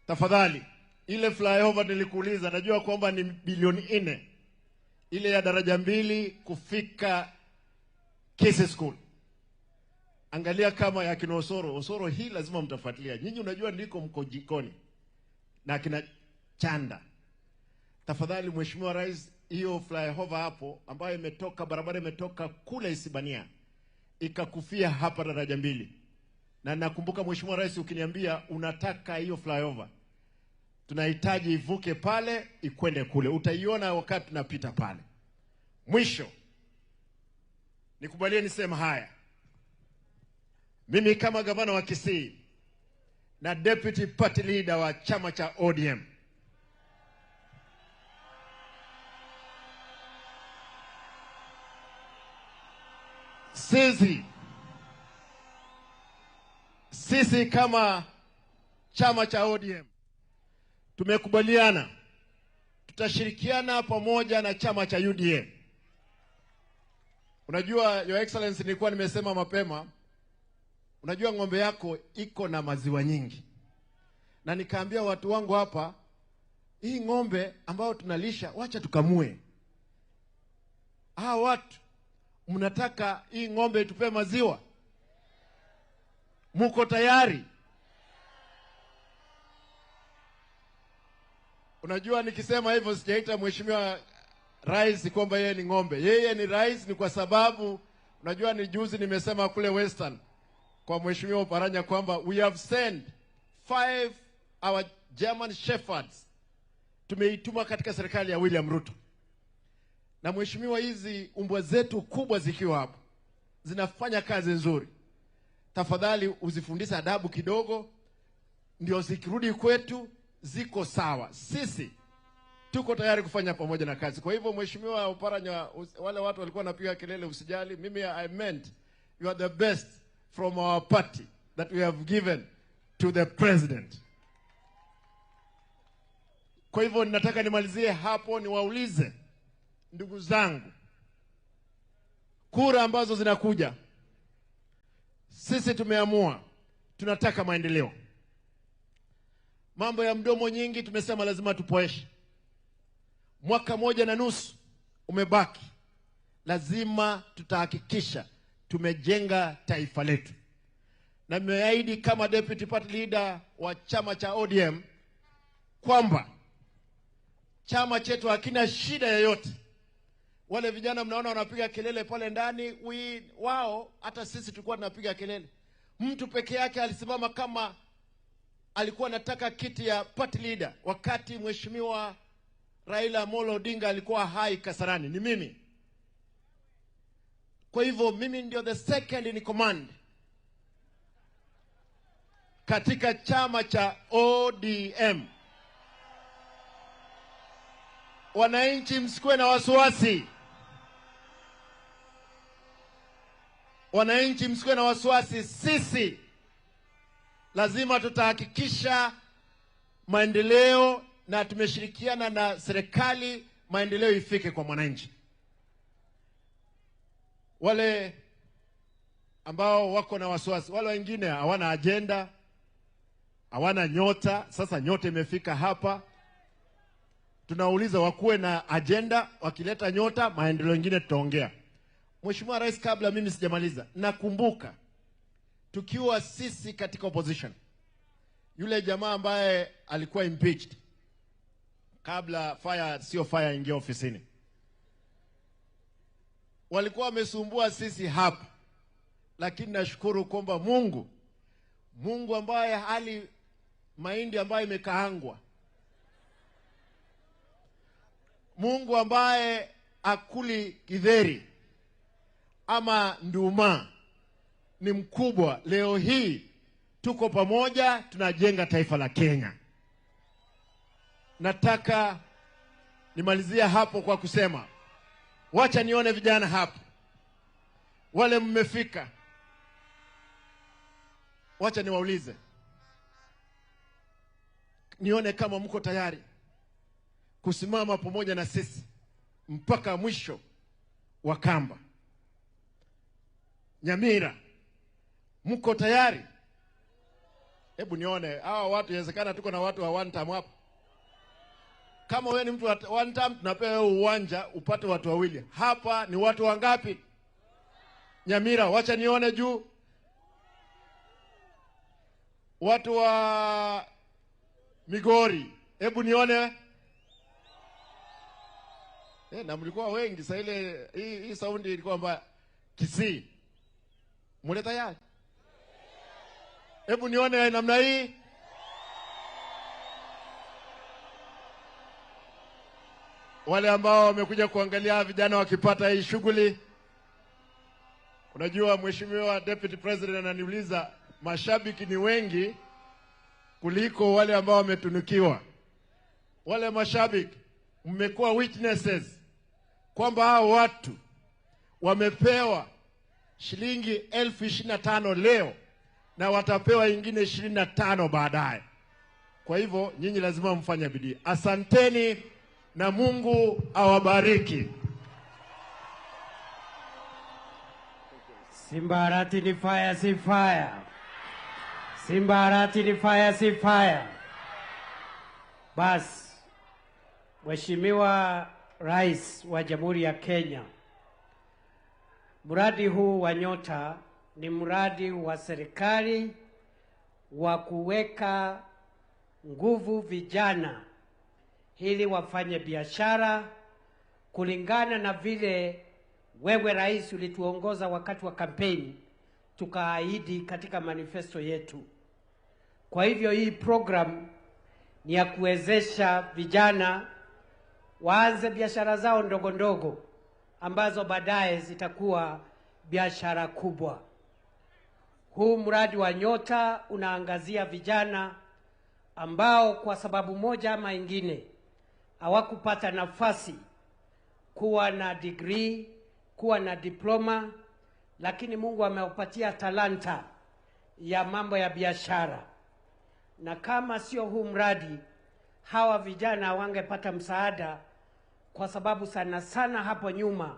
tafadhali, ile flyover nilikuuliza, najua kwamba ni bilioni 4, ile ya daraja 2 kufika Kisii School. Angalia kama ya kina Osoro, Osoro hii lazima mtafuatilia. Nyinyi unajua ndiko mko jikoni na kina Chanda. Tafadhali Mheshimiwa Rais, hiyo flyover hapo ambayo imetoka, barabara imetoka kule Isibania ikakufia hapa daraja 2. Na nakumbuka Mheshimiwa Rais ukiniambia unataka hiyo flyover, tunahitaji ivuke pale ikwende kule. Utaiona wakati tunapita pale. Mwisho, nikubalie niseme haya. Mimi kama gavana wa Kisii na deputy party leader wa chama cha ODM, sisi kama chama cha ODM tumekubaliana tutashirikiana pamoja na chama cha UDA. Unajua Your Excellency, nilikuwa nimesema mapema, unajua ng'ombe yako iko na maziwa nyingi. Na nikaambia watu wangu hapa, hii ng'ombe ambayo tunalisha wacha tukamue. Hawa watu mnataka hii ng'ombe itupe maziwa? Muko tayari? Unajua nikisema hivyo sijaita Mheshimiwa Rais kwamba yeye ni ng'ombe. Yeye ni rais ni kwa sababu unajua ni juzi nimesema kule Western kwa Mheshimiwa Oparanya kwamba we have sent 5 our German shepherds, tumeituma katika serikali ya William Ruto. Na Mheshimiwa, hizi umbwa zetu kubwa zikiwa hapo zinafanya kazi nzuri. Tafadhali uzifundishe adabu kidogo, ndio zikirudi kwetu ziko sawa. Sisi tuko tayari kufanya pamoja na kazi. Kwa hivyo Mheshimiwa Oparanya, wale watu walikuwa wanapiga kelele usijali, mimi I meant you are the best from our party that we have given to the president. Kwa hivyo nataka nimalizie hapo, niwaulize ndugu zangu, kura ambazo zinakuja, sisi tumeamua tunataka maendeleo. Mambo ya mdomo nyingi tumesema lazima tupoeshe. 1.5 mwaka umebaki, lazima tutahakikisha tumejenga taifa letu. Na nimeahidi kama deputy party leader wa chama cha ODM kwamba chama chetu hakina shida yoyote. Wale vijana mnaona wanapiga kelele pale ndani, wao hata sisi tulikuwa tunapiga kelele. Mtu peke yake alisimama kama alikuwa anataka kiti ya party leader wakati Mheshimiwa Raila Amolo Odinga alikuwa hai Kasarani, ni mimi. Kwa hivyo mimi ndio the second in command katika chama cha ODM. Wananchi msikuwe na wasiwasi. Wananchi msikuwe na wasiwasi, sisi lazima tutahakikisha maendeleo, na tumeshirikiana na serikali maendeleo ifike kwa mwananchi. Wale ambao wako na wasiwasi, wale wengine hawana agenda, hawana nyota. Sasa nyota imefika hapa, tunauliza wakuwe na agenda, wakileta nyota maendeleo mengine tutaongea. Mheshimiwa Rais, kabla mimi sijamaliza, nakumbuka tukiwa sisi katika opposition, yule jamaa ambaye alikuwa impeached kabla fire sio fire ingia ofisini, walikuwa wamesumbua sisi hapa, lakini nashukuru kwamba Mungu ambaye hali mahindi ambayo imekaangwa, Mungu ambaye akuli githeri ama nduma ni mkubwa. Leo hii tuko pamoja, tunajenga taifa la Kenya. Nataka nimalizia hapo kwa kusema, wacha nione vijana hapo, wale mmefika, wacha niwaulize, nione kama mko tayari kusimama pamoja na sisi mpaka mwisho wa kamba. Nyamira, mko tayari? Hebu nione hawa watu, inawezekana tuko na watu wa one time hapo. Kama wewe ni mtu wa one time, tunapewa uwanja upate watu wawili. Hapa ni watu wangapi? Nyamira, wacha nione juu. Watu wa Migori, hebu nione. Na mlikuwa wengi sasa, ile hii saundi ilikuwa mbaya. Kisii, mle tayari? Hebu nione namna hii. Wale ambao wamekuja kuangalia vijana wakipata hii shughuli. Unajua Mheshimiwa Deputy President ananiuliza, mashabiki ni wengi kuliko wale ambao wametunukiwa. Wale mashabiki mmekuwa witnesses kwamba hao watu wamepewa shilingi 25,000 leo na watapewa ingine 25 baadaye. Kwa hivyo nyinyi lazima mfanye bidii. Asanteni na Mungu awabariki. Simba Arati ni fire, si fire. Simba Arati ni fire, si fire. Bas, Mheshimiwa Rais wa Jamhuri ya Kenya, mradi huu wa Nyota ni mradi wa serikali wa kuweka nguvu vijana ili wafanye biashara kulingana na vile wewe Rais ulituongoza wakati wa kampeni, tukaahidi katika manifesto yetu. Kwa hivyo hii program ni ya kuwezesha vijana waanze biashara zao ndogo ndogo ambazo baadaye zitakuwa biashara kubwa. Huu mradi wa Nyota unaangazia vijana ambao kwa sababu moja ama ingine hawakupata nafasi kuwa na degree, kuwa na diploma, lakini Mungu amewapatia talanta ya mambo ya biashara. Na kama sio huu mradi, hawa vijana wangepata msaada, kwa sababu sana sana hapo nyuma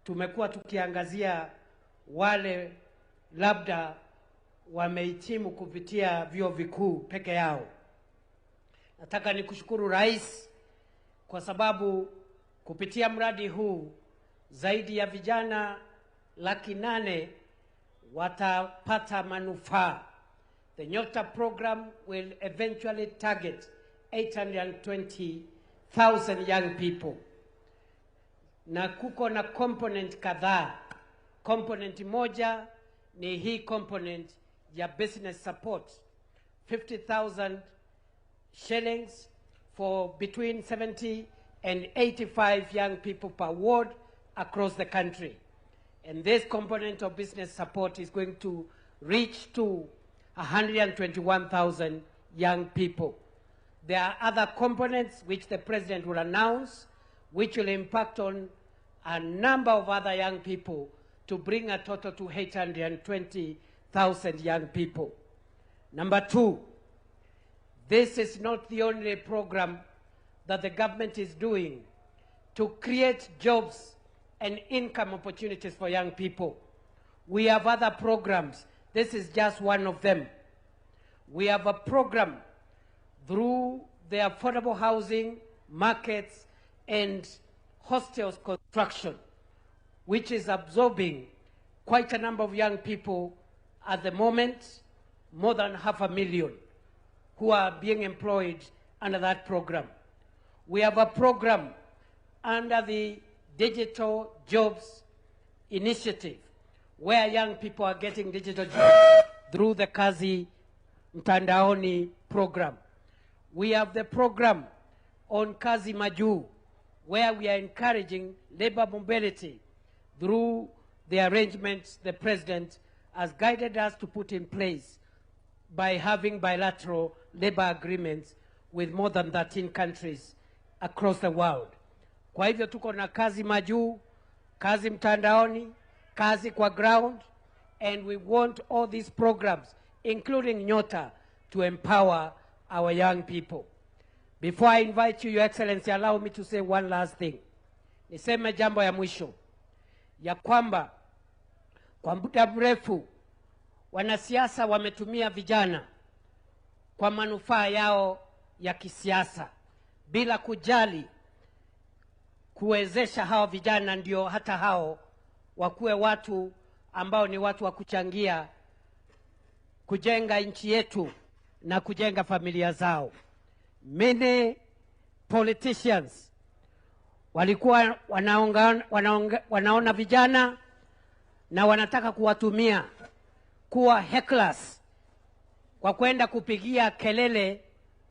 tumekuwa tukiangazia wale labda wamehitimu kupitia vyuo vikuu peke yao. Nataka nikushukuru Rais kwa sababu kupitia mradi huu zaidi ya vijana 800,000 watapata manufaa. The Nyota program will eventually target 820,000 young people. Na kuko na component kadhaa. Component moja ni hii component ya business support, 50,000 shillings for between 70 and 85 young people per ward across the country. And this component of business support is going to reach to 121,000 young people. There are other components which the President will announce, which will impact on a number of other young people to bring a total to 820,000 young people. Number two, this is not the only program that the government is doing to create jobs and income opportunities for young people. We have other programs. This is just one of them. We have a program through the affordable housing markets and hostels construction, which is absorbing quite a number of young people at the moment, more than 500,000 who are being employed under that program. We have a program under the Digital Jobs Initiative, where young people are getting digital jobs through the Kazi Mtandaoni program. We have the program on Kazi Majuu, where we are encouraging labor mobility through the arrangements the President has guided us to put in place by having bilateral labor agreements with more than 13 countries across the world. Kwa hivyo tuko na Kazi Majuu, Kazi Mtandaoni, Kazi kwa ground, and we want all these programs, including Nyota, to empower our young people. Before I invite you, Your Excellency, allow me to say one last thing. Niseme jambo ya mwisho, ya kwamba kwa muda mrefu wanasiasa wametumia vijana kwa manufaa yao ya kisiasa bila kujali kuwezesha hao vijana ndio hata hao wakuwe watu ambao ni watu wa kuchangia kujenga nchi yetu na kujenga familia zao. Many politicians walikuwa wanaona vijana na wanataka kuwatumia kuwa hecklers kwa kwenda kupigia kelele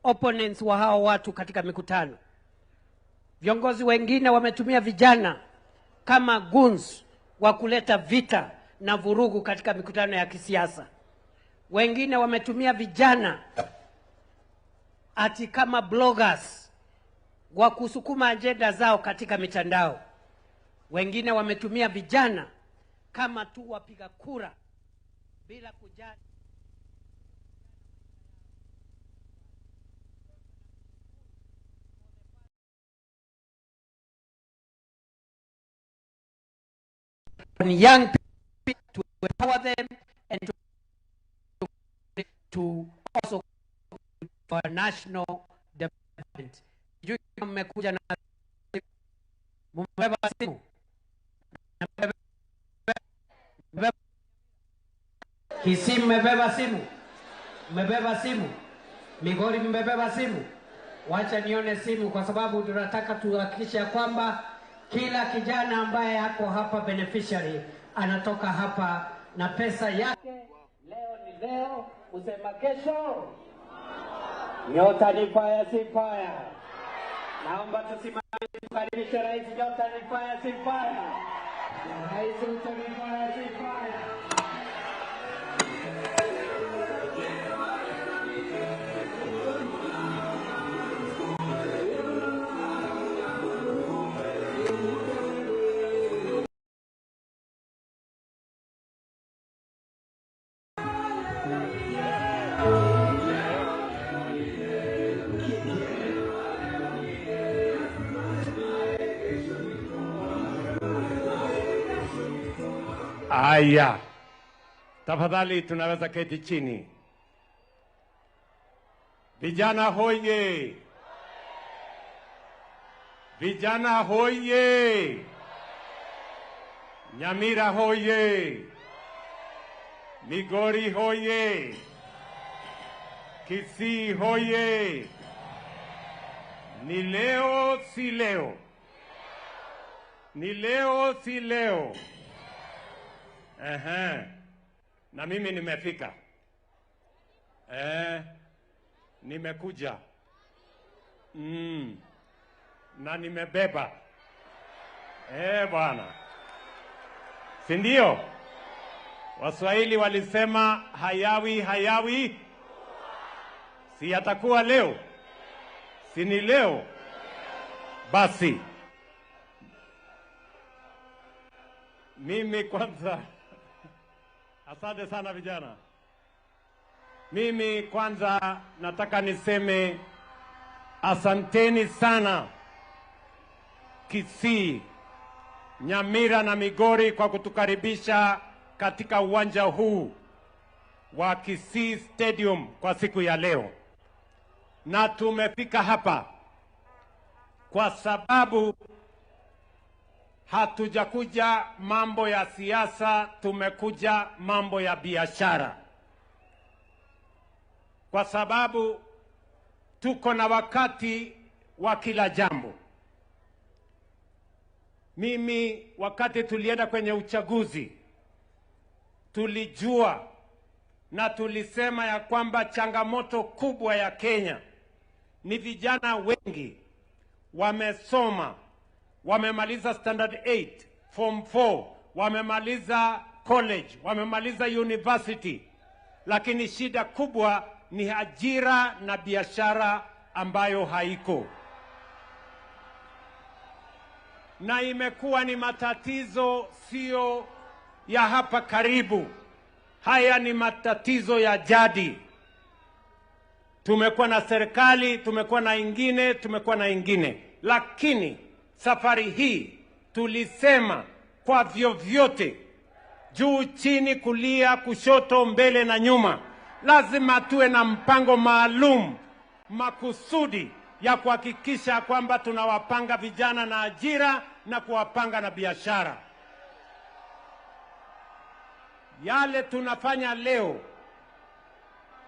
opponents wa hao watu katika mikutano. Viongozi wengine wametumia vijana kama goons wa kuleta vita na vurugu katika mikutano ya kisiasa. Wengine wametumia vijana ati kama bloggers wa kusukuma agenda zao katika mitandao. Wengine wametumia vijana kama tu wapiga kura bila kujali. Young people, to empower them and to also for national development. Sijui kama mmekuja na mmebeba simu. Kisii mmebeba simu. Mmebeba simu. Migori mmebeba simu. Wacha nione simu, kwa sababu tunataka tuhakikishe ya kwamba kila kijana ambaye ako hapa beneficiary anatoka hapa na pesa yake. Leo ni leo, usema kesho. Nyota ni fire, si fire. Naomba tusimame tukaribishe Rais. Nyota ni fire, si fire. Rais Ruto ni fire, si fire. Aya, tafadhali tunaweza keti chini. Vijana hoye! Vijana hoye! Nyamira hoye! Migori hoye! Kisii hoye! Ni leo si leo? Ni leo si leo? Na mimi nimefika. Nimekuja. Na nimebeba. Bwana. Si ndio? Waswahili walisema hayawi hayawi. Si atakuwa leo? Si ni leo? Basi. Mimi kwanza, asante sana vijana. Mimi kwanza nataka niseme asanteni sana Kisii, Nyamira na Migori kwa kutukaribisha katika uwanja huu wa Kisii Stadium kwa siku ya leo. Na tumefika hapa kwa sababu hatujakuja mambo ya siasa, tumekuja mambo ya biashara. Kwa sababu tuko na wakati wa kila jambo. Mimi wakati tulienda kwenye uchaguzi, tulijua Na tulisema ya kwamba changamoto kubwa ya Kenya ni vijana wengi wamesoma, wamemaliza standard 8, form 4, wamemaliza college, wamemaliza university, lakini shida kubwa ni ajira na biashara ambayo haiko. Na imekuwa ni matatizo sio ya hapa karibu. Haya ni matatizo ya jadi. Tumekuwa na serikali, tumekuwa na ingine, tumekuwa na ingine. Lakini safari hii tulisema kwa vyovyote, juu chini, kulia, kushoto, mbele na nyuma, lazima tuwe na mpango maalum makusudi ya kuhakikisha kwamba tunawapanga vijana na ajira na kuwapanga na biashara. Yale tunafanya leo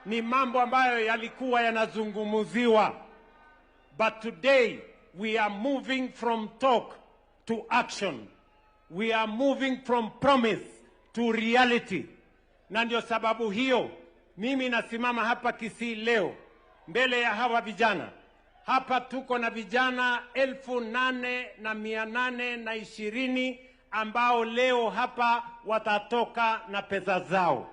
ni mambo ambayo yalikuwa yanazungumziwa. But today we are moving from talk to action. We are moving from promise to reality. Na ndio sababu hiyo mimi nasimama hapa Kisii leo mbele ya hawa vijana. Hapa tuko na vijana 8,820 ambao leo hapa watatoka na pesa zao.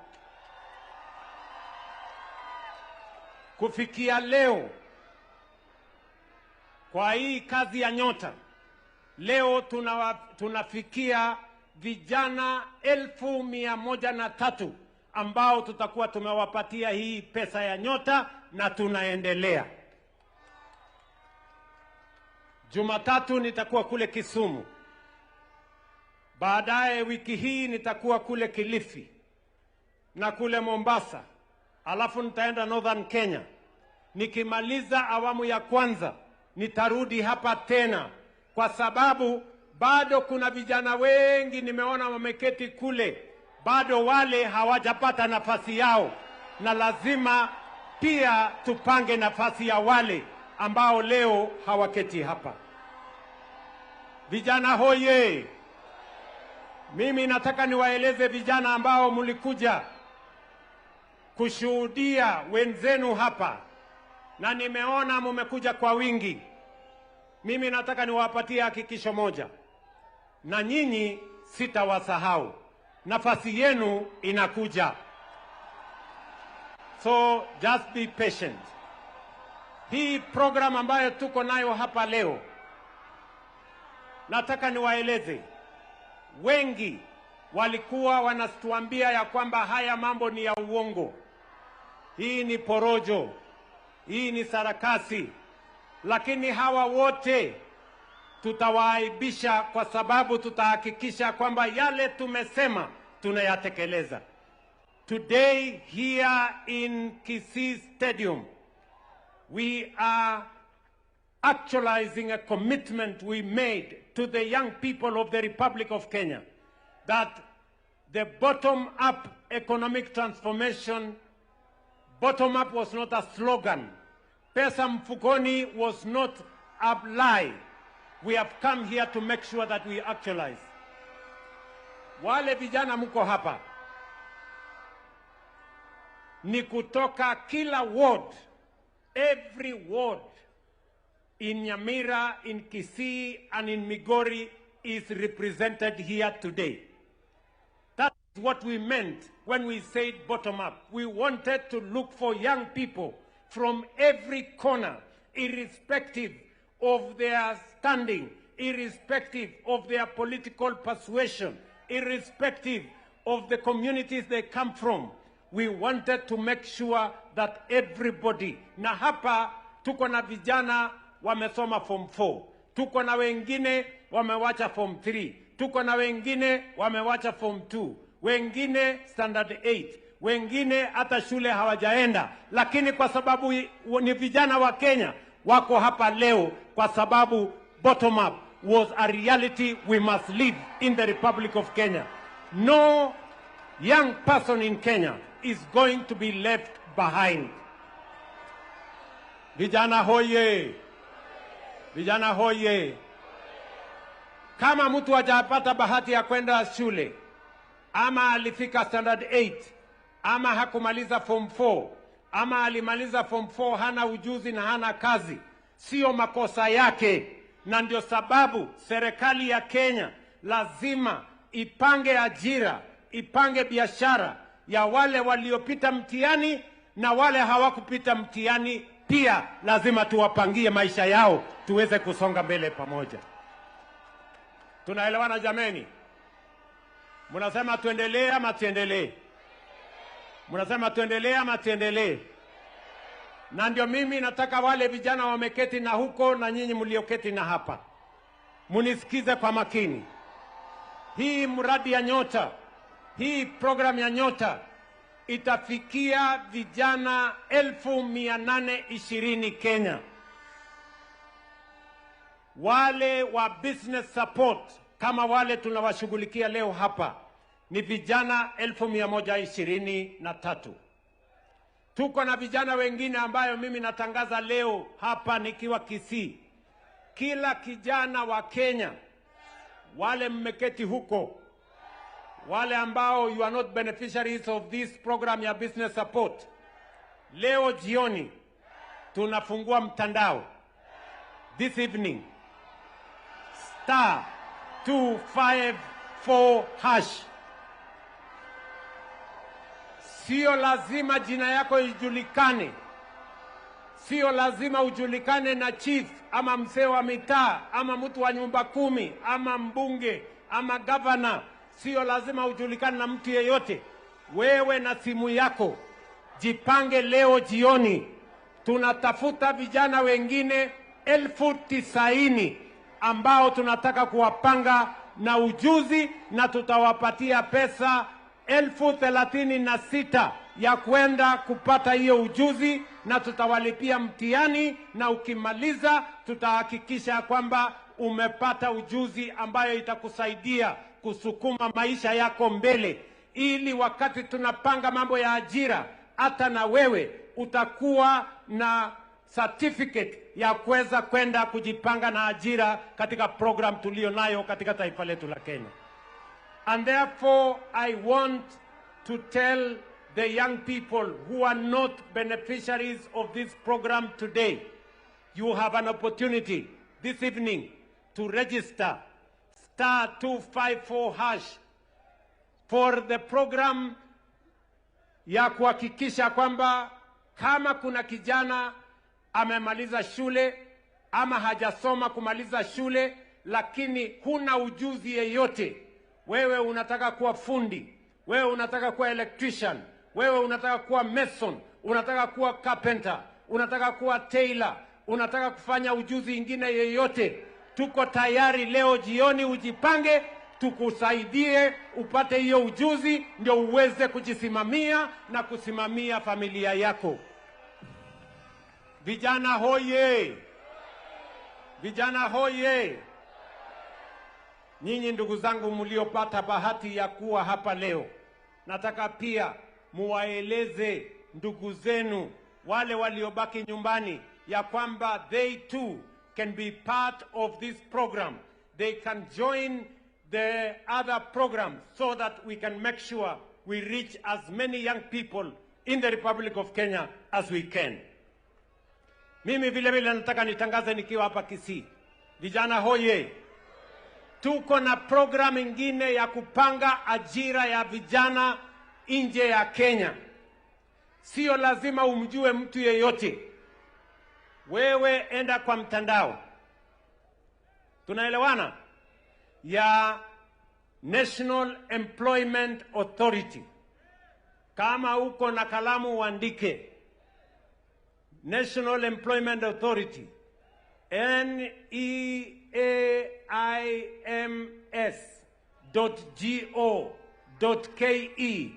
Kufikia leo kwa hii kazi ya Nyota, leo tunafikia vijana 103,000 ambao tutakuwa tumewapatia hii pesa ya Nyota, na tunaendelea. Jumatatu nitakuwa kule Kisumu. Baadaye wiki hii nitakuwa kule Kilifi na kule Mombasa. Alafu nitaenda Northern Kenya. Nikimaliza awamu ya kwanza nitarudi hapa tena, kwa sababu bado kuna vijana wengi nimeona wameketi kule, bado wale hawajapata nafasi yao, na lazima pia tupange nafasi ya wale ambao leo hawaketi hapa. Vijana hoye! Mimi nataka niwaeleze vijana ambao mlikuja kushuhudia wenzenu hapa, na nimeona mumekuja kwa wingi. Mimi nataka niwapatie hakikisho moja, na nyinyi sitawasahau. Nafasi yenu inakuja. So just be patient. Hii program ambayo tuko nayo hapa leo, nataka niwaeleze, wengi walikuwa wanatuambia ya kwamba haya mambo ni ya uongo, hii ni porojo, hii ni sarakasi. Lakini hawa wote tutawaaibisha, kwa sababu tutahakikisha kwamba yale tumesema tunayatekeleza. Today here in Kisii Stadium, we are actualizing a commitment we made to the young people of the Republic of Kenya that the bottom-up economic transformation, bottom-up was not a slogan. Pesa mfukoni was not a lie. We have come here to make sure that we actualize. Wale vijana mko hapa ni kutoka kila ward, every ward in Nyamira, in Kisii, and in Migori is represented here today. That's what we meant when we said bottom up. We wanted to look for young people from every corner, irrespective of their standing, irrespective of their political persuasion, irrespective of the communities they come from. We wanted to make sure that everybody, na hapa tuko na vijana wamesoma form 4, tuko na wengine wamewacha form 3, tuko na wengine wamewacha form 2, wengine standard 8, wengine hata shule hawajaenda, lakini kwa sababu ni vijana wa Kenya wako hapa leo, kwa sababu bottom up was a reality we must live in the Republic of Kenya. No young person in Kenya is going to be left behind. Vijana hoye! Vijana hoye! Kama mtu hajapata bahati ya kwenda shule ama alifika standard 8 ama hakumaliza form 4 ama alimaliza form 4 hana ujuzi na hana kazi, sio makosa yake. Na ndio sababu serikali ya Kenya lazima ipange ajira, ipange biashara ya wale waliopita mtihani na wale hawakupita mtihani pia lazima tuwapangie maisha yao tuweze kusonga mbele pamoja. Tunaelewana jameni? Mnasema tuendelee ama tuendelee? Mnasema tuendelee ama tuendelee? Na ndio mimi nataka wale vijana wameketi na huko na nyinyi mlioketi na hapa, munisikize kwa makini. Hii mradi ya Nyota, hii program ya Nyota itafikia vijana 820,000 Kenya. Wale wa business support kama wale tunawashughulikia leo hapa ni vijana 123,000. Tuko na vijana wengine ambayo mimi natangaza leo hapa nikiwa Kisii. Kila kijana wa Kenya, wale mmeketi huko, wale ambao you are not beneficiaries of this program ya business support, leo jioni tunafungua mtandao this evening, *254#. Sio lazima jina yako ijulikane, sio lazima ujulikane na chief ama mzee wa mitaa ama mtu wa nyumba 10 ama mbunge ama governor. Sio lazima ujulikane na mtu yeyote. Wewe na simu yako jipange leo jioni. Tunatafuta vijana wengine 90,000 ambao tunataka kuwapanga na ujuzi, na tutawapatia pesa 36,000 ya kwenda kupata hiyo ujuzi, na tutawalipia mtihani, na ukimaliza tutahakikisha kwamba umepata ujuzi ambayo itakusaidia kusukuma maisha yako mbele, ili wakati tunapanga mambo ya ajira hata na wewe utakuwa na certificate ya kuweza kwenda kujipanga na ajira katika program tulio nayo katika taifa letu la Kenya. And therefore I want to tell the young people who are not beneficiaries of this program today, you have an opportunity this evening to register *254# for the program ya kuhakikisha kwamba kama kuna kijana amemaliza shule ama hajasoma kumaliza shule lakini huna ujuzi yeyote, wewe unataka kuwa fundi, wewe unataka kuwa electrician, wewe unataka kuwa mason, unataka kuwa carpenter, unataka kuwa tailor, unataka kufanya ujuzi ingine yeyote, tuko tayari leo jioni ujipange, tukusaidie upate hiyo ujuzi ndio uweze kujisimamia na kusimamia familia yako. Vijana hoye! Vijana hoye! Nyinyi ndugu zangu mliopata bahati ya kuwa hapa leo, nataka pia muwaeleze ndugu zenu wale waliobaki nyumbani ya kwamba they too can be part of this program. They can join the other programs so that we can make sure we reach as many young people in the Republic of Kenya as we can. Mimi vile vile nataka nitangaze nikiwa hapa Kisii. Vijana hoye! Tuko na program ingine ya kupanga ajira ya vijana nje ya Kenya. Sio lazima umjue mtu yeyote. Wewe enda kwa mtandao, tunaelewana, ya National Employment Authority. Kama uko na kalamu uandike National Employment Authority, neaims.go.ke.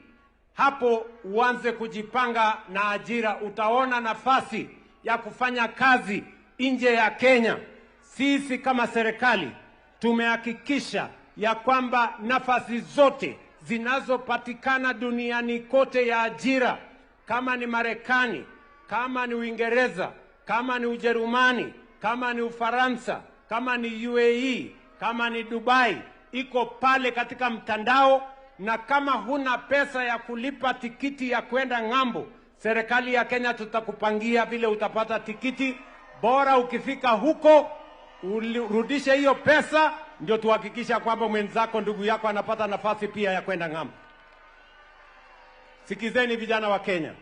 Hapo uanze kujipanga na ajira, utaona nafasi ya kufanya kazi nje ya Kenya. Sisi kama serikali tumehakikisha ya kwamba nafasi zote zinazopatikana duniani kote ya ajira, kama ni Marekani, kama ni Uingereza, kama ni Ujerumani, kama ni Ufaransa, kama ni UAE, kama ni Dubai, iko pale katika mtandao. Na kama huna pesa ya kulipa tikiti ya kwenda ng'ambo, serikali ya Kenya tutakupangia vile utapata tikiti. Bora ukifika huko urudishe hiyo pesa, ndio tuhakikisha kwamba mwenzako, ndugu yako anapata nafasi pia ya kwenda ng'ambo. Sikizeni vijana wa Kenya,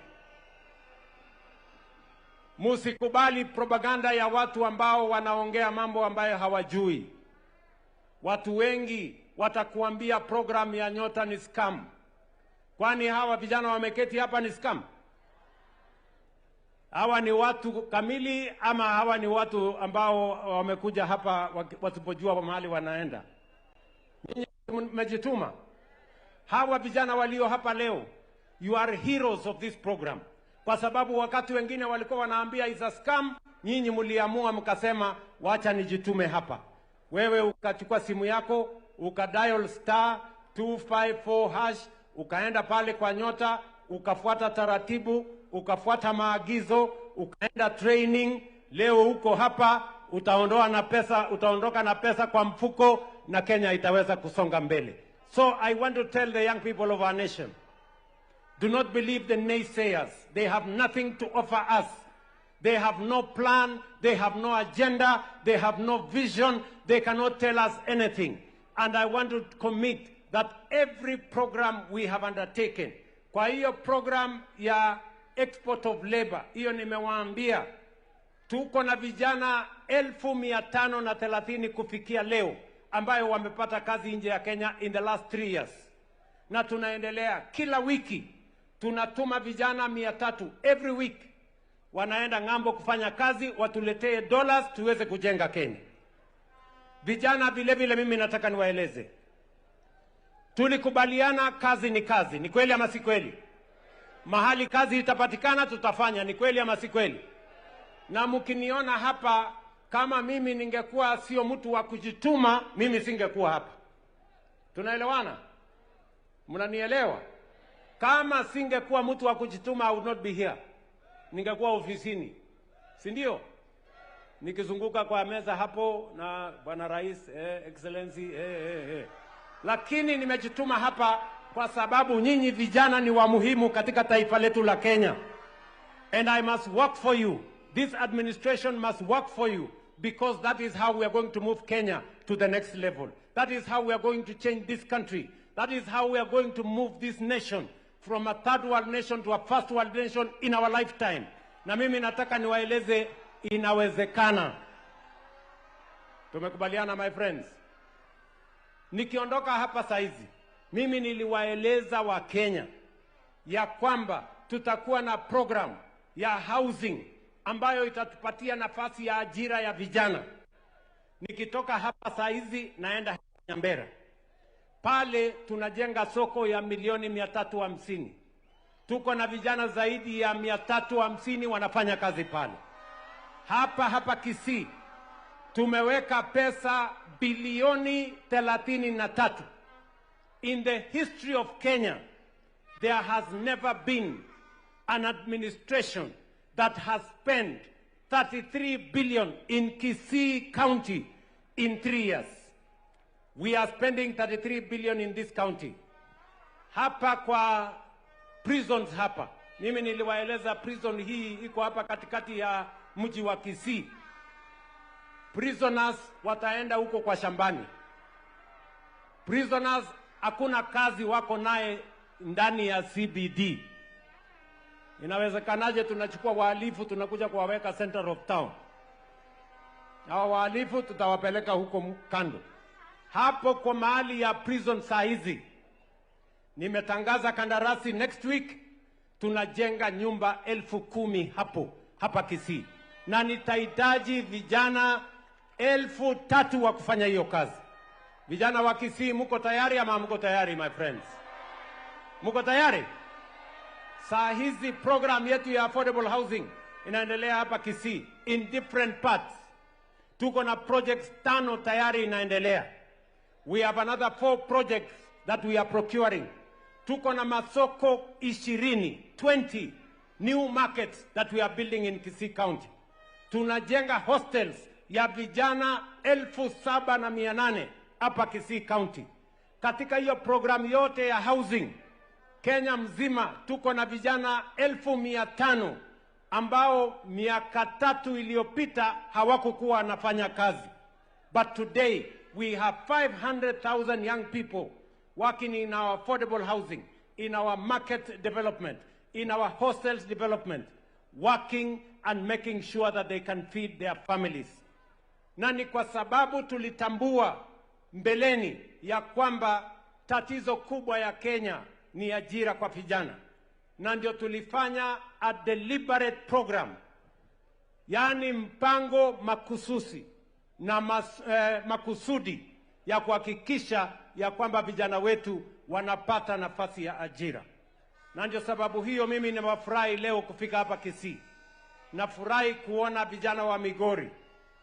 musikubali propaganda ya watu ambao wanaongea mambo ambayo hawajui. Watu wengi watakuambia program ya Nyota ni scam. Kwani hawa vijana wameketi hapa ni scam? Hawa ni watu kamili ama hawa ni watu ambao wamekuja hapa wasipojua mahali wanaenda? Ninyi mmejituma. Hawa vijana walio hapa leo, you are heroes of this program. Kwa sababu wakati wengine walikuwa wanaambia is a scam, nyinyi mliamua mkasema wacha nijitume hapa. Wewe ukachukua simu yako, ukadial *254#, ukaenda pale kwa Nyota, ukafuata taratibu, ukafuata maagizo, ukaenda training. Leo uko hapa, utaondoa na pesa, utaondoka na pesa kwa mfuko, na Kenya itaweza kusonga mbele. So I want to tell the young people of our nation, do not believe the naysayers. They have nothing to offer us. They have no plan, they have no agenda, they have no vision, they cannot tell us anything. And I want to commit that every program we have undertaken, kwa hiyo program ya export of labor, hiyo nimewaambia, tuko na vijana 530,000 kufikia leo, ambayo wamepata kazi nje ya Kenya in the last 3 years. Na tunaendelea, kila wiki, tunatuma vijana 300 every week. Wanaenda ng'ambo kufanya kazi, watuletee dollars tuweze kujenga Kenya. Vijana vile vile mimi nataka niwaeleze. Tulikubaliana kazi ni kazi, ni kweli ama si kweli? Mahali kazi itapatikana tutafanya, ni kweli ama si kweli? Na mkiniona hapa, kama mimi ningekuwa sio mtu wa kujituma, mimi singekuwa hapa. Tunaelewana? Mnanielewa? Kama singekuwa mtu wa kujituma, I would not be here. Ningekuwa ofisini, si ndio? Nikizunguka kwa meza hapo na Bwana Rais, Excellency, Lakini nimejituma hapa kwa sababu nyinyi vijana ni wa muhimu katika taifa letu la Kenya. And I must work for you. This administration must work for you, because that is how we are going to move Kenya to the next level. That is how we are going to change this country. That is how we are going to move this nation from a third world nation to a first world nation in our lifetime. Na mimi nataka niwaeleze inawezekana. Tumekubaliana, my friends? Nikiondoka hapa saizi, mimi niliwaeleza wa Kenya ya kwamba tutakuwa na program ya housing ambayo itatupatia nafasi ya ajira ya vijana. Nikitoka hapa saizi naenda Nyambera. Pale tunajenga soko ya milioni 350. Tuko na vijana zaidi ya 350 wanafanya kazi pale. Hapa hapa Kisii tumeweka pesa bilioni 33. In the history of Kenya, there has never been an administration that has spent 33 billion in Kisii County in 3 years. We are spending 33 billion in this county. Hapa kwa prisons hapa, mimi niliwaeleza prison hii iko hapa katikati ya mji wa Kisii. Prisoners wataenda huko kwa shambani. Prisoners hakuna kazi wako naye ndani ya CBD. Inawezekanaje tunachukua wahalifu tunakuja kuwaweka center of town? Hawa wahalifu tutawapeleka huko kando. Hapo kwa mahali ya prison saa hizi, nimetangaza kandarasi next week tunajenga nyumba 10,000 hapo hapa Kisii. Na nitahitaji vijana 3,000 wa kufanya hiyo kazi. Vijana wa Kisii, mko tayari ama mko tayari, my friends? Mko tayari? Saa hizi program yetu ya affordable housing inaendelea hapa Kisii in different parts. Tuko na projects 5 tayari inaendelea. We have another 4 projects that we are procuring. Tuko na masoko 20 new markets that we are building in Kisii County. Tunajenga hostels ya vijana 7,800 hapa Kisii County. Katika hiyo program yote ya housing Kenya mzima tuko na vijana 500,000 ambao miaka 3 iliyopita hawakukuwa wanafanya kazi. But today we have 500,000 young people working in our affordable housing, in our market development, in our hostels development, working and making sure that they can feed their families. Na ni kwa sababu tulitambua mbeleni ya kwamba tatizo kubwa ya Kenya ni ajira kwa vijana. Na ndio tulifanya a deliberate program, yaani mpango makususi na makusudi ya kuhakikisha ya kwamba vijana wetu wanapata nafasi ya ajira. Na ndio sababu hiyo mimi nimefurahi leo kufika hapa Kisii. Nafurahi kuona vijana wa Migori,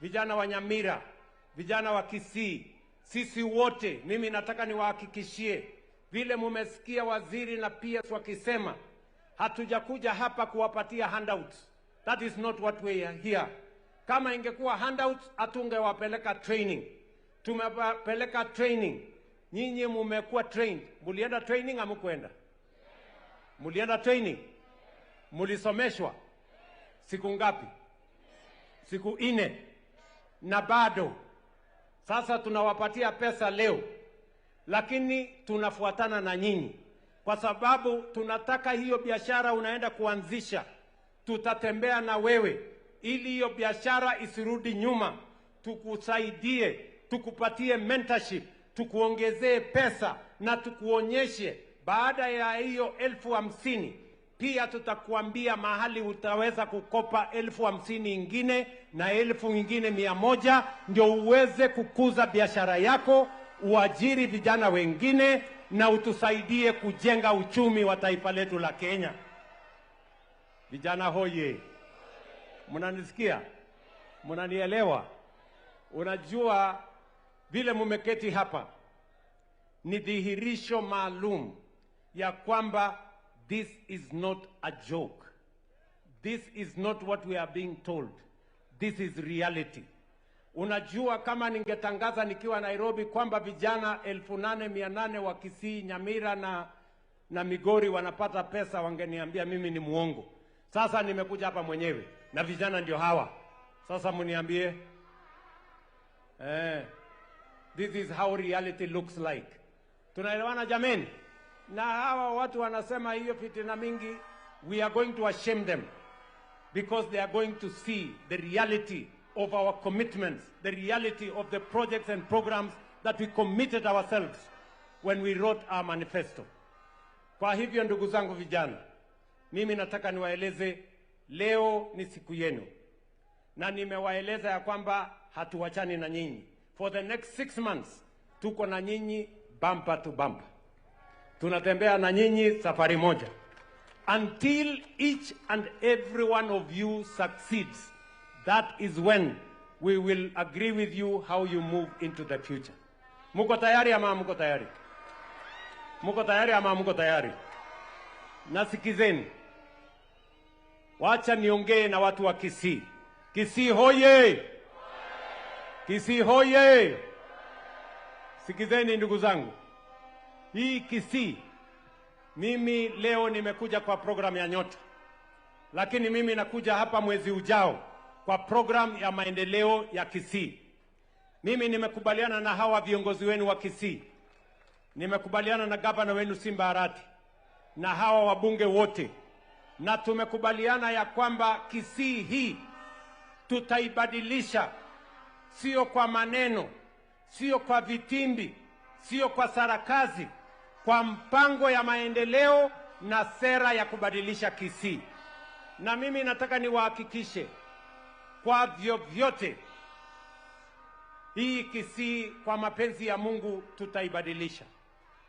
vijana wa Nyamira, vijana wa Kisii. Sisi wote, mimi nataka niwahakikishie, vile mumesikia waziri na PS wakisema, hatujakuja hapa kuwapatia handouts. That is not what we are here. Kama ingekuwa handouts, hatungewapeleka training. Tumewapeleka training. Nyinyi mumekuwa trained. Mulienda training ama hamkuenda? Mulienda training? Mulisomeshwa? Siku ngapi? Siku 4. Na bado. Sasa tunawapatia pesa leo, lakini tunafuatana na nyinyi kwa sababu tunataka hiyo biashara unaenda kuanzisha, tutatembea na wewe ili hiyo biashara isirudi nyuma, tukusaidie, tukupatie mentorship, tukuongezee pesa na tukuonyeshe baada ya hiyo 50,000 pia tutakuambia mahali utaweza kukopa 50,000 ingine na 1,100 ndio uweze kukuza biashara yako, uajiri vijana wengine na utusaidie kujenga uchumi wa taifa letu la Kenya. Vijana hoye, mnanisikia? Mnanielewa? Unajua vile mumeketi hapa ni dhihirisho maalum ya kwamba this is not a joke. This is not what we are being told. This is reality. Unajua kama ningetangaza nikiwa Nairobi kwamba vijana 8,800 wa Kisii, Nyamira na Migori wanapata pesa, wangeniambia mimi ni muongo. Sasa nimekuja hapa mwenyewe na vijana ndio hawa. Sasa mniambie, this is how reality looks like. Tunaelewana jameni? Na hawa watu wanasema hiyo fitina mingi, we are going to ashame them because they are going to see the reality of our commitments, the reality of the projects and programs that we committed ourselves when we wrote our manifesto. Kwa hivyo ndugu zangu vijana, mimi nataka niwaeleze leo ni siku yenu. Na nimewaeleza ya kwamba hatuachani na nyinyi. For the next 6 months, tuko na nyinyi bumper to bumper. Tunatembea na nyinyi safari moja. Until each and every one of you succeeds, that is when we will agree with you how you move into the future. Muko tayari ama muko tayari? Muko tayari ama muko tayari? Nasikizeni. Wacha niongee na watu wa Kisii. Kisii hoye! Kisii hoye! Sikizeni ndugu zangu. Hii Kisii, mimi leo nimekuja kwa program ya Nyota. Lakini mimi nakuja hapa mwezi ujao kwa program ya maendeleo ya Kisii. Mimi nimekubaliana na hawa viongozi wenu wa Kisii. Nimekubaliana na gavana wenu Simba Arati na hawa wabunge wote. Na tumekubaliana ya kwamba Kisii hii tutaibadilisha, sio kwa maneno, sio kwa vitimbi, sio kwa sarakazi, kwa mpango ya maendeleo na sera ya kubadilisha Kisii. Na mimi nataka niwahakikishe kwa vyovyote hii Kisii kwa mapenzi ya Mungu tutaibadilisha.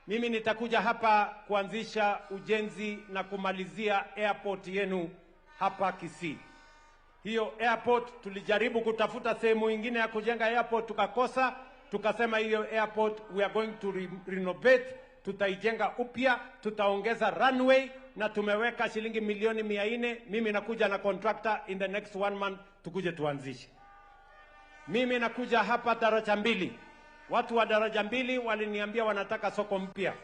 Mimi nitakuja hapa kuanzisha ujenzi na kumalizia airport yenu hapa Kisii. Hiyo airport tulijaribu kutafuta sehemu nyingine ya kujenga airport tukakosa. Tukasema hiyo airport we are going to renovate, tutaijenga upya, tutaongeza runway na tumeweka shilingi milioni 400. Mimi nakuja na contractor in the next 1 month tukuje tuanzishe. Mimi nakuja hapa daraja 2. Watu wa daraja mbili waliniambia wanataka soko mpya.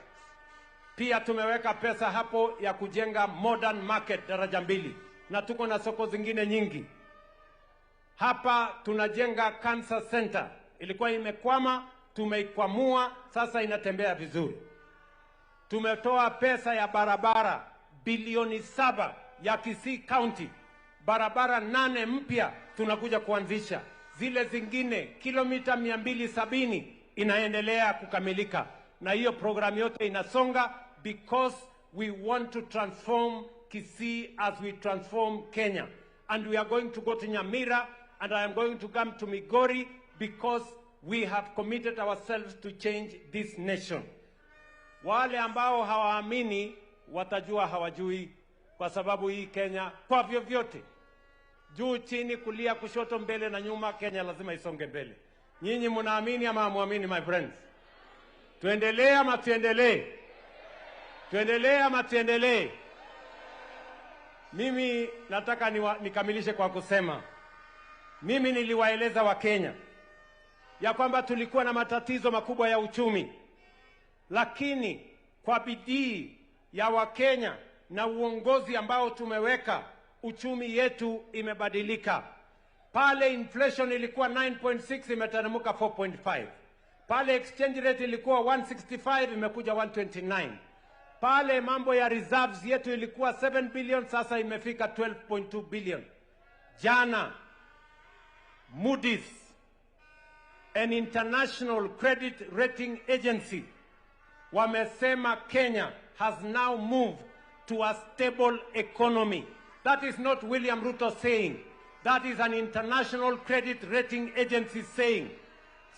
Pia tumeweka pesa hapo ya kujenga modern market daraja mbili, na tuko na soko zingine nyingi. Hapa tunajenga cancer center, ilikuwa imekwama, tumeikwamua, sasa inatembea vizuri. Tumetoa pesa ya barabara bilioni 7 ya Kisii County, barabara 8 mpya tunakuja kuanzisha, zile zingine kilomita 270 inaendelea kukamilika, na hiyo programu yote inasonga because we want to transform Kisii as we transform Kenya. And we are going to go to Nyamira, and I am going to come to Migori because we have committed ourselves to change this nation. Wale ambao hawaamini watajua hawajui, kwa sababu hii Kenya kwa vyovyote, juu chini, kulia kushoto, mbele na nyuma, Kenya lazima isonge mbele. Nyinyi mnaamini ama hamuamini, my friends? Tuendelee ama tuendelee? Tuendelee ama tuendelee? Mimi nataka nikamilishe kwa kusema, mimi niliwaeleza Wakenya ya kwamba tulikuwa na matatizo makubwa ya uchumi, lakini kwa bidii ya Wakenya na uongozi ambao tumeweka, uchumi yetu imebadilika. Pale inflation ilikuwa 9.6 imeteremka 4.5. Pale exchange rate ilikuwa 165 imekuja 129. Pale mambo ya reserves yetu ilikuwa 7 billion, sasa imefika 12.2 billion. Jana Moody's, an international credit rating agency, wamesema Kenya has now moved to a stable economy. That is not William Ruto saying. That is an international credit rating agency saying.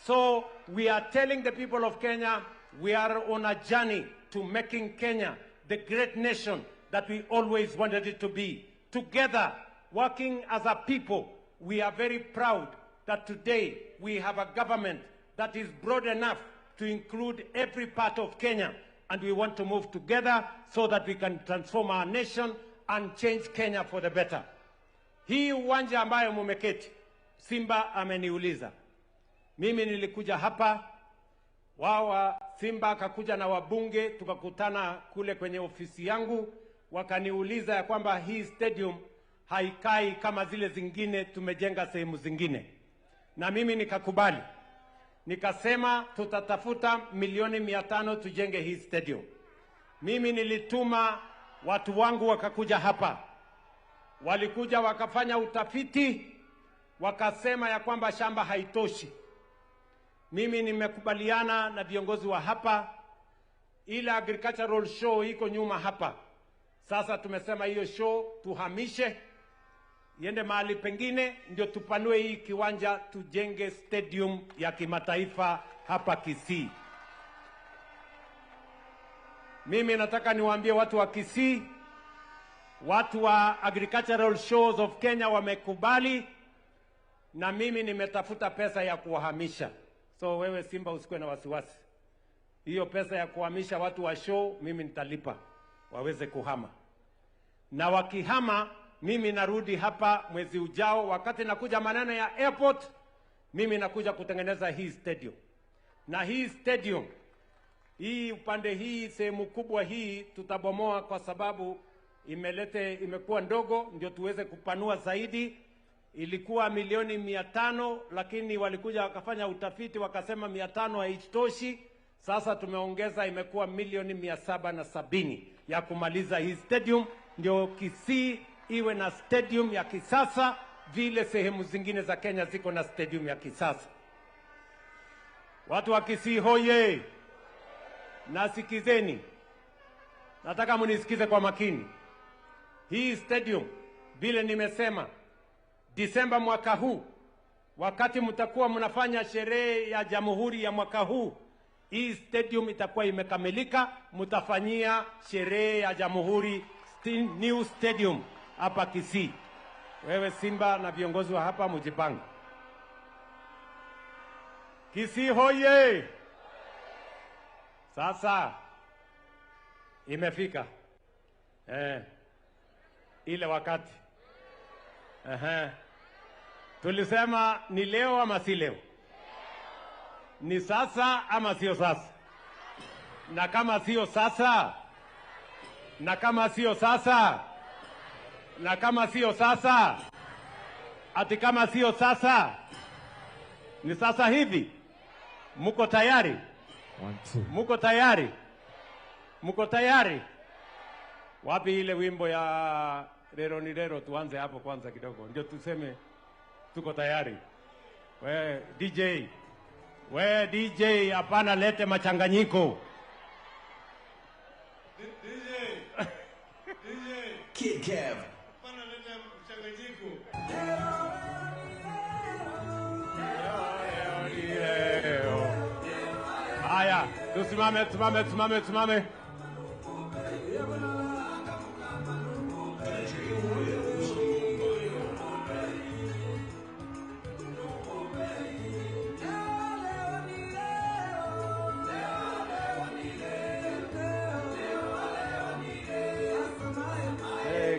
So we are telling the people of Kenya, we are on a journey to making Kenya the great nation that we always wanted it to be. Together, working as a people, we are very proud that today we have a government that is broad enough to include every part of Kenya, and we want to move together so that we can transform our nation and change Kenya for the better. Hii uwanja ambayo mumeketi, Simba ameniuliza. Mimi nilikuja hapa, wao Simba akakuja na wabunge, tukakutana kule kwenye ofisi yangu, wakaniuliza ya kwamba hii stadium haikai kama zile zingine tumejenga sehemu zingine. Na mimi nikakubali. Nikasema tutatafuta milioni 500 tujenge hii stadium. Mimi nilituma watu wangu wakakuja hapa. Walikuja wakafanya utafiti, wakasema ya kwamba shamba haitoshi. Mimi nimekubaliana na viongozi wa hapa, ila agricultural show iko nyuma hapa. Sasa tumesema hiyo show tuhamishe iende mahali pengine, ndio tupanue hii kiwanja, tujenge stadium ya kimataifa hapa Kisii. Mimi nataka niwaambie watu wa Kisii, watu wa Agricultural Shows of Kenya wamekubali, na mimi nimetafuta pesa ya kuwahamisha. So wewe Simba usikuwe na wasiwasi. Hiyo pesa ya kuhamisha watu wa show mimi nitalipa waweze kuhama. Na wakihama, mimi narudi hapa mwezi ujao, wakati nakuja maneno ya airport, mimi nakuja kutengeneza hii stadium. Na hii stadium, hii upande hii, sehemu kubwa hii tutabomoa kwa sababu imekuwa ndogo, ndio tuweze kupanua zaidi. Ilikuwa milioni 500, lakini walikuja wakafanya utafiti wakasema 500 haitoshi. Sasa tumeongeza, imekuwa milioni 770 ya kumaliza hii stadium, ndio Kisii iwe na stadium ya kisasa vile sehemu zingine za Kenya ziko na stadium ya kisasa. Watu wa Kisii hoye! Nasikizeni. Nataka mnisikize kwa makini. Hii stadium, vile nimesema, Disemba mwaka huu, wakati mtakuwa mnafanya sherehe ya jamhuri ya mwaka huu, hii stadium itakuwa imekamilika, mtafanyia sherehe ya jamhuri new stadium hapa Kisii. Wewe Simba na viongozi wa hapa mjipange. Kisii hoye! Sasa imefika ile wakati. Tulisema ni leo ama si leo? Ni sasa ama sio sasa? Na kama sio sasa, na kama sio sasa, na kama sio sasa, ati kama sio sasa, ni sasa hivi. Muko tayari? Muko tayari? Muko tayari? Wapi ile wimbo ya Rero ni Rero? Tuanze hapo kwanza kidogo, ndio tuseme tuko tayari. We DJ, we DJ, hapana lete machanganyiko. DJ, DJ, Kid Kev. Hapana lete mchanganyiko. Haya, tusimame, tusimame, tusimame, tusimame.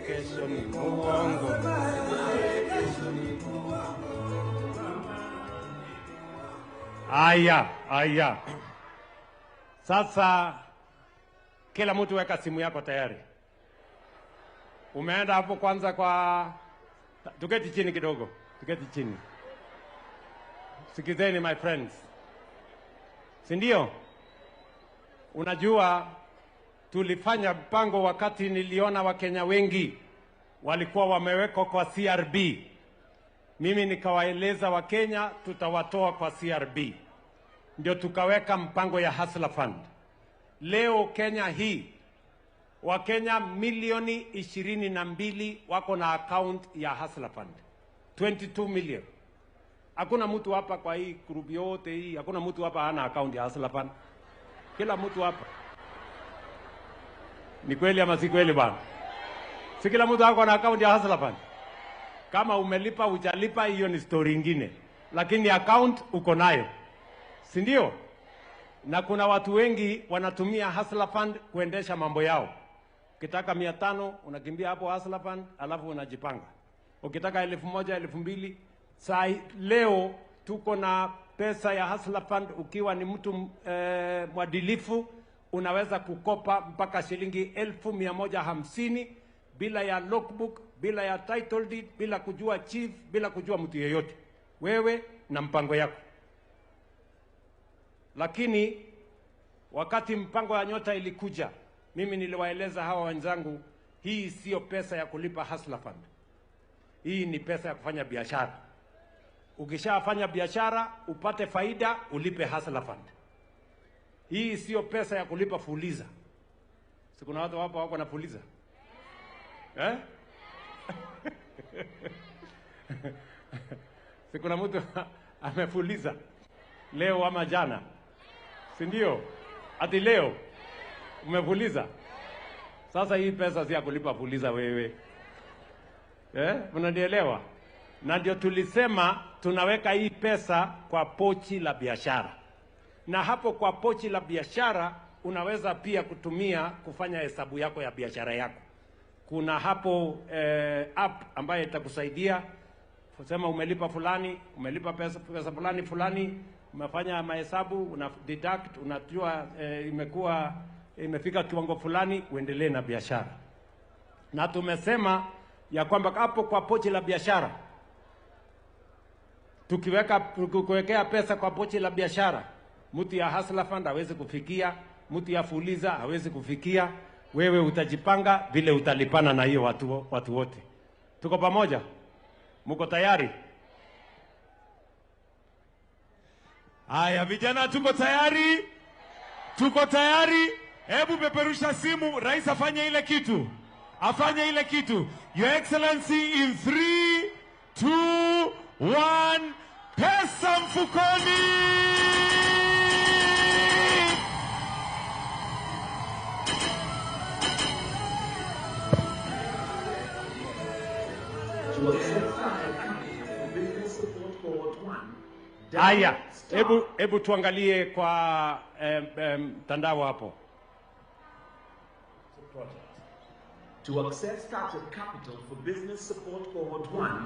Kesho ni muongo. Aya, aya. Sasa kila mtu weka simu yako tayari. Umeenda hapo kwanza kwa, tuketi chini kidogo, tuketi chini. Sikizeni my friends. Si ndio? Unajua tulifanya mpango wakati niliona Wakenya wengi walikuwa wamewekwa kwa CRB. Mimi nikawaeleza Wakenya tutawatoa kwa CRB. Ndio tukaweka mpango ya Hustler Fund. Leo Kenya hii Wakenya milioni 22 wako na account ya Hustler Fund. 22 million. Hakuna mtu hapa kwa hii group yote hii, hakuna mtu hapa hana account ya Hustler Fund. Kila mtu hapa. Ni kweli ama si kweli bwana? Si kila mtu ako na account ya Hustler Fund? Kama umelipa hujalipa, hiyo ni story nyingine. Lakini account uko nayo. Si ndio? Na kuna watu wengi wanatumia Hustler Fund kuendesha mambo yao. Ukitaka 500 unakimbia hapo Hustler Fund, alafu unajipanga. Ukitaka 1000, 2000, saa leo tuko na pesa ya Hustler Fund. Ukiwa ni mtu mwadilifu unaweza kukopa mpaka shilingi 150,000 bila ya logbook, bila ya title deed, bila kujua chief, bila kujua mtu yeyote. Wewe na mpango yako. Lakini wakati mpango ya Nyota ilikuja, mimi niliwaeleza hawa wenzangu, hii sio pesa ya kulipa Hustler Fund. Hii ni pesa ya kufanya biashara. Ukishafanya biashara upate faida, ulipe Hustler Fund. Hii sio pesa ya kulipa Fuliza. Si kuna watu hapa wako na Fuliza? Eh? Si kuna mtu amefuliza leo ama jana? Si ndio? Ati leo umefuliza? Sasa hii pesa si ya kulipa Fuliza wewe. Eh? Mnanielewa? Na ndio tulisema tunaweka hii pesa kwa pochi la biashara. Na hapo kwa pochi la biashara unaweza pia kutumia kufanya hesabu yako ya biashara yako. Kuna hapo app ambayo itakusaidia kusema umelipa fulani, umelipa pesa fulani fulani, umefanya mahesabu, una deduct, unajua imekuwa imefika kiwango fulani, uendelee na biashara. Na tumesema ya kwamba hapo kwa pochi la biashara, tukiwekea pesa kwa pochi la biashara, mtu ya Hustler Fund hawezi kufikia, mtu ya Fuliza hawezi kufikia. Wewe utajipanga vile utalipana na hiyo watu wote. Tuko pamoja? Mko tayari? Haya vijana, tuko tayari? Tuko tayari? Hebu peperusha simu, rais afanye ile kitu. Afanye ile kitu. Your Excellency, in 3, 2, 1, pesa mfukoni! Haya, hebu tuangalie kwa mtandao hapo. To access startup capital for business support cohort 1,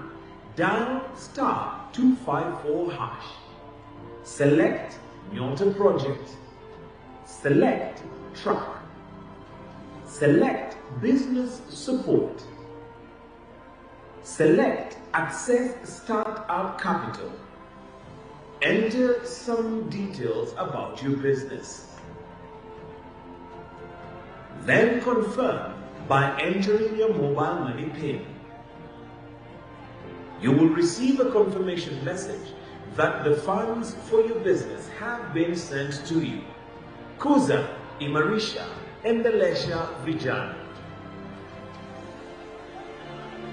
dial *254#. Select Nyota Project. Select Track. Select Business Support. Select Access Startup Capital. Enter some details about your business. Then confirm by entering your mobile money PIN. You will receive a confirmation message that the funds for your business have been sent to you. Kuza, Imarisha, Endelesha Vijana.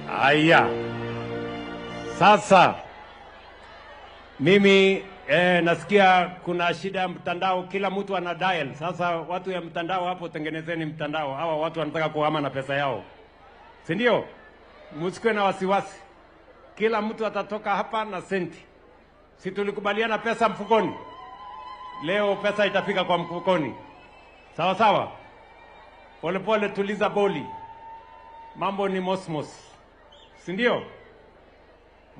Aya, sasa mimi nasikia kuna shida ya mtandao, kila mtu ana dial. Sasa watu ya mtandao hapo, tengenezeni mtandao. Hawa watu wanataka kuhama na pesa yao, si ndio? Msikuwe na wasiwasi, kila mtu atatoka hapa na senti. Si tulikubaliana pesa mfukoni? Leo pesa itafika kwa mfukoni, sawa sawa. Polepole, tuliza boli, mambo ni mosmos, si ndio?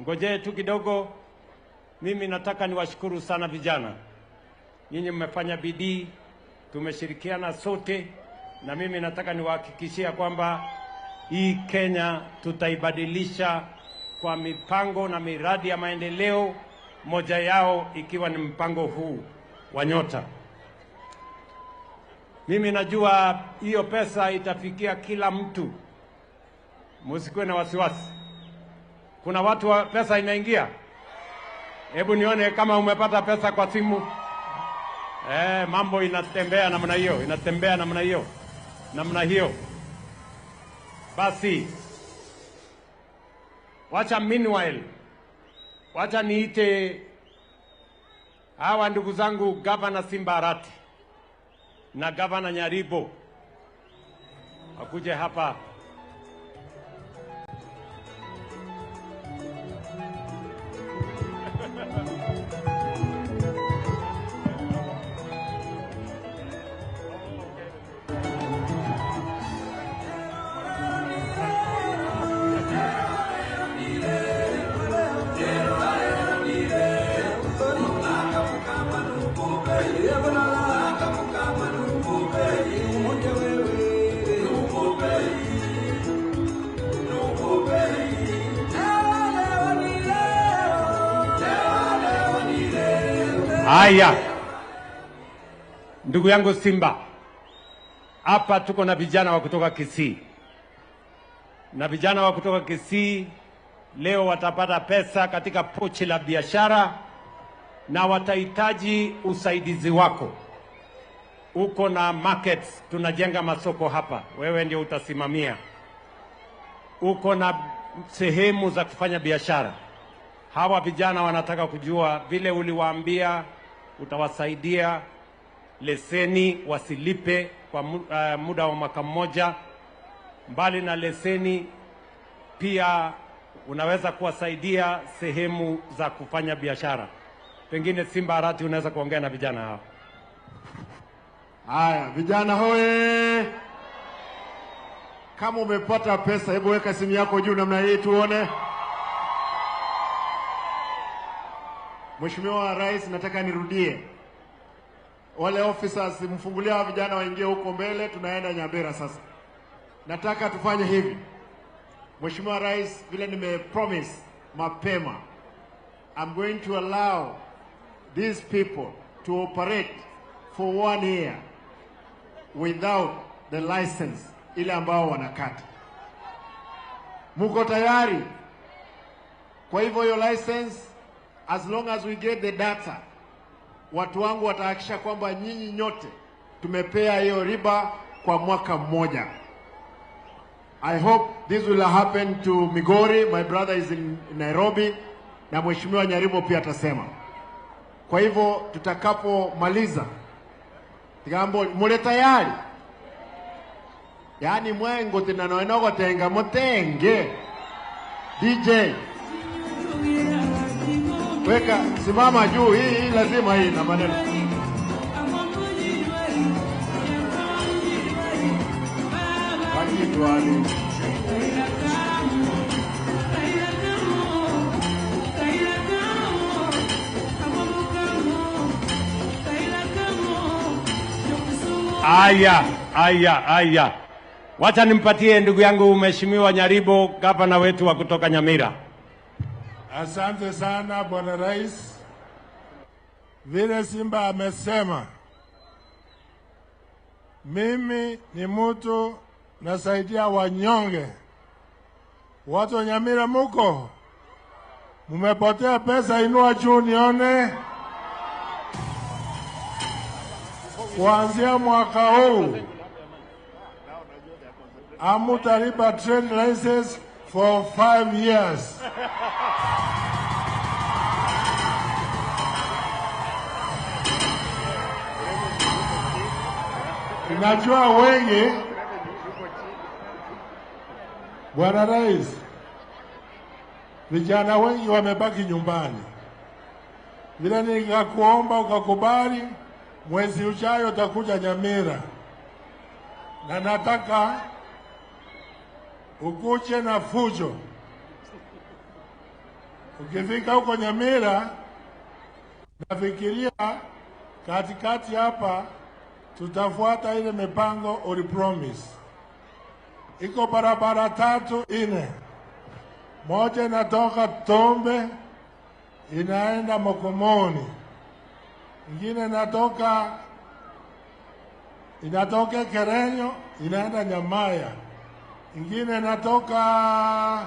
Ngojee tu kidogo. Mimi nataka niwashukuru sana vijana, nyinyi mmefanya bidii, tumeshirikiana sote, na mimi nataka niwahakikishia kwamba hii Kenya tutaibadilisha kwa mipango na miradi ya maendeleo, moja yao ikiwa ni mpango huu wa Nyota. Mimi najua hiyo pesa itafikia kila mtu, msikuwe na wasiwasi. Kuna watu wa pesa inaingia. Hebu nione kama umepata pesa kwa simu. Mambo inatembea namna hiyo, inatembea namna hiyo, namna hiyo. Basi wacha meanwhile, wacha niite hawa ndugu zangu Gavana Simba Arati na Gavana Nyaribo wakuje hapa. Haya, ndugu yangu Simba, hapa tuko na vijana wa kutoka Kisii, na vijana wa kutoka Kisii leo watapata pesa katika pochi la biashara na watahitaji usaidizi wako. Uko na markets, tunajenga masoko hapa, wewe ndio utasimamia. Uko na sehemu za kufanya biashara. Hawa vijana wanataka kujua vile uliwaambia utawasaidia leseni wasilipe kwa muda wa mwaka mmoja. Mbali na leseni, pia unaweza kuwasaidia sehemu za kufanya biashara. Pengine Simba Arati unaweza kuongea na vijana hawa. Haya, vijana hoye! Kama umepata pesa, hebu weka simu yako juu namna hii tuone. Mheshimiwa Rais, nataka nirudie. Wale officers mfungulia vijana waingie huko mbele, tunaenda Nyabera sasa. Nataka tufanye hivi. Mheshimiwa Rais, vile nime promise mapema, I'm going to allow these people to operate for 1 year without the license ile ambao wanakata. Muko tayari? Kwa hivyo hiyo license, as long as we get the data, watu wangu watahakikisha kwamba nyinyi nyote tumepea hiyo riba kwa mwaka mmoja. I hope this will happen to Migori. My brother is in Nairobi, na Mheshimiwa Nyaribo pia atasema. Kwa hivyo tutakapomaliza, tigambo mule tayari. Yaani mwengo tinanoenogo tenga motenge. DJ weka simama juu, hii lazima hii na maneno. Wakitwali. Aya, aya, aya. Wacha nimpatie ndugu yangu Mheshimiwa Nyaribo, gavana wetu wa kutoka Nyamira. Asante sana Bwana Rais. Vile Simba amesema, mimi ni mtu nasaidia wanyonge. Watu wa Nyamira muko? Mumepotea pesa, inua juu nione. Kuanzia mwaka huu hamutalipa trade license for 5 years. Najua wengi, Bwana Rais, vijana wengi wamebaki nyumbani. Vile nikakuomba ukakubali, mwezi ujayo utakuja Nyamira. Na nataka ukuje na fujo. Ukifika huko Nyamira, nafikiria katikati hapa tutafuata ile mipango ulipromise. Iko barabara 3 4. Moja inatoka Tombe inaenda Mokomoni. Ingine inatoka Kerenyo inaenda Nyamaya. Ingine inatoka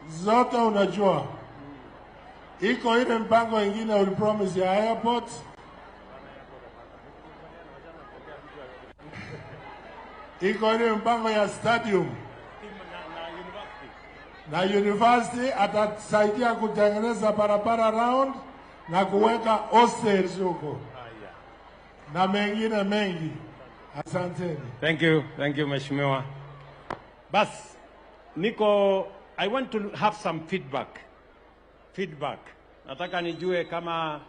zote unajua. Iko ile mpango ingine ulipromise ya airport. Iko ile mpango ya stadium na university atasaidia kutengeneza barabara round na kuweka hostels huko na mengine mengi. Asanteni. Thank you, thank you Mheshimiwa. Bas, niko, I want to have some feedback. Feedback. Nataka nijue kama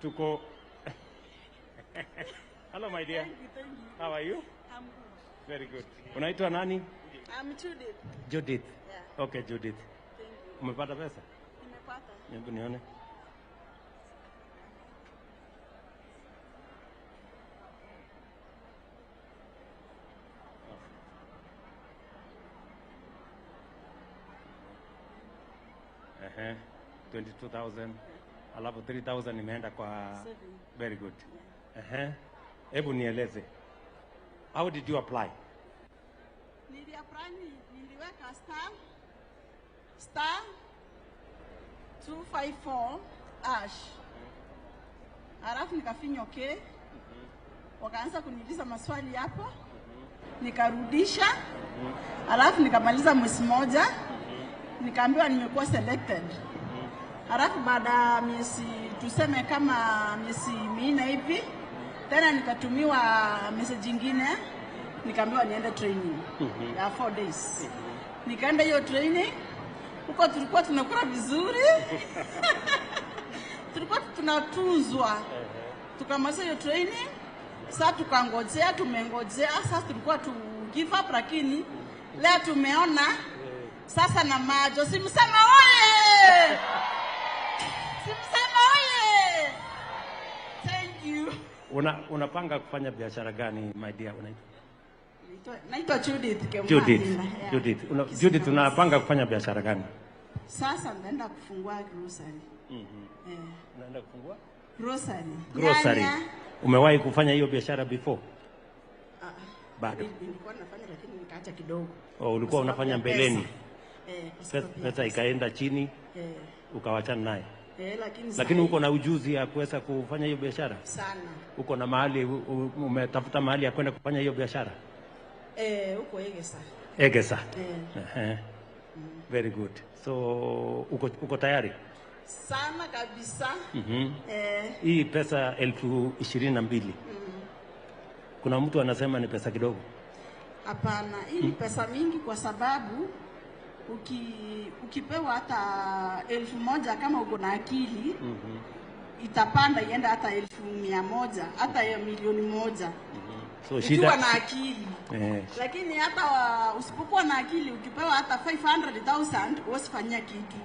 tuko. Hello my dear. Thank you, thank you. How are you? I'm good. Very good. Unaitwa nani? I'm Judith. Judith. Yeah. Okay, Judith. Thank you. Umepata pesa? Nimepata. Hebu nione. Ehe, 22,000. Alafu 3,000 imeenda kwa saving. Very good. Ehe. Hebu nieleze. How did you apply? Niliapply, niliweka star 254 hash. Halafu nikafinya okay. Wakaanza kuniuliza maswali hapo. Nikarudisha. Halafu nikamaliza mwezi mmoja. Nikaambiwa nimekuwa selected. Halafu baada ya miezi, tuseme kama miezi 4 hivi, tena nikatumiwa message nyingine, nikaambiwa niende training ya 4 days. Nikaenda hiyo training, huko tulikuwa tunakula vizuri. Tulikuwa tunatuzwa. Tukamaliza hiyo training, sasa tukangojea, tumengojea, sasa tulikuwa tu give up, lakini leo tumeona sasa na macho. Simsema oye! Simsema oye! Thank you. Unapanga kufanya biashara gani my dear? Naitwa Judith Kemani. Judith. Yeah. Judith. Judith, unapanga kufanya biashara gani? Sasa naenda kufungua grocery. Unaenda kufungua? Grocery. Grocery. Umewahi kufanya hiyo biashara before? Bado. Nilikuwa nafanya lakini nikaacha kidogo. Oh, ulikuwa unafanya mbeleni. Pesa ikaenda chini. Ukawachana naye. Lakini uko na ujuzi ya kuweza kufanya hiyo biashara? Sana. Uko na mahali, umetafuta mahali ya kwenda kufanya hiyo biashara? Uko Egesa. Egesa. Very good. So uko tayari? Sana kabisa. Hii pesa 22,000. Kuna mtu anasema ni pesa kidogo. Hapana, hii ni pesa mingi kwa sababu ukipewa hata 1,000 kama uko na akili, itapanda ienda hata 100,000, hata 1,000,000. So shida ukiwa na akili. Lakini hata usipokuwa na akili ukipewa hata 500,000 usifanyia kitu.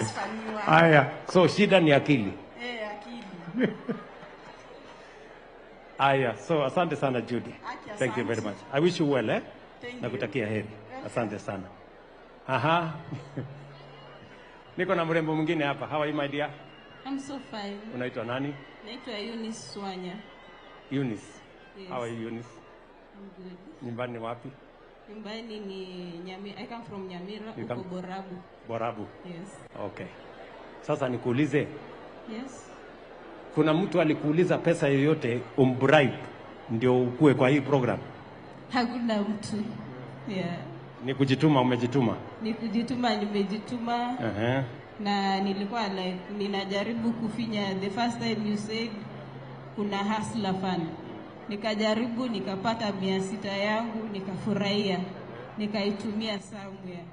Usifanyiwa. Haya, so shida ni akili. Akili. Aya, so asante sana Judy. Thank you very much. I wish you well, eh? Nakutakia heri. Asante sana. Aha. Niko na mrembo mwingine hapa. How are you, my dear? I'm so fine. Unaitwa nani? Naitwa Eunice Swanya. Eunice. Yes. How are you, Eunice? I'm good. Nyumbani wapi? Nyumbani ni Nyamira. I come from Nyamira, uko Borabu. Borabu. Yes. Okay. Sasa nikuulize. Yes. Kuna mtu alikuuliza pesa yoyote umbribe ndio ukue kwa hii program? Hakuna mtu. Yeah. Ni kujituma, umejituma? Ni kujituma, nimejituma. Na nilikuwa like ninajaribu kufinya. The first time you said kuna Hustler Fund. Nikajaribu nikapata 600 yangu, nikafurahia. Nikaitumia somewhere.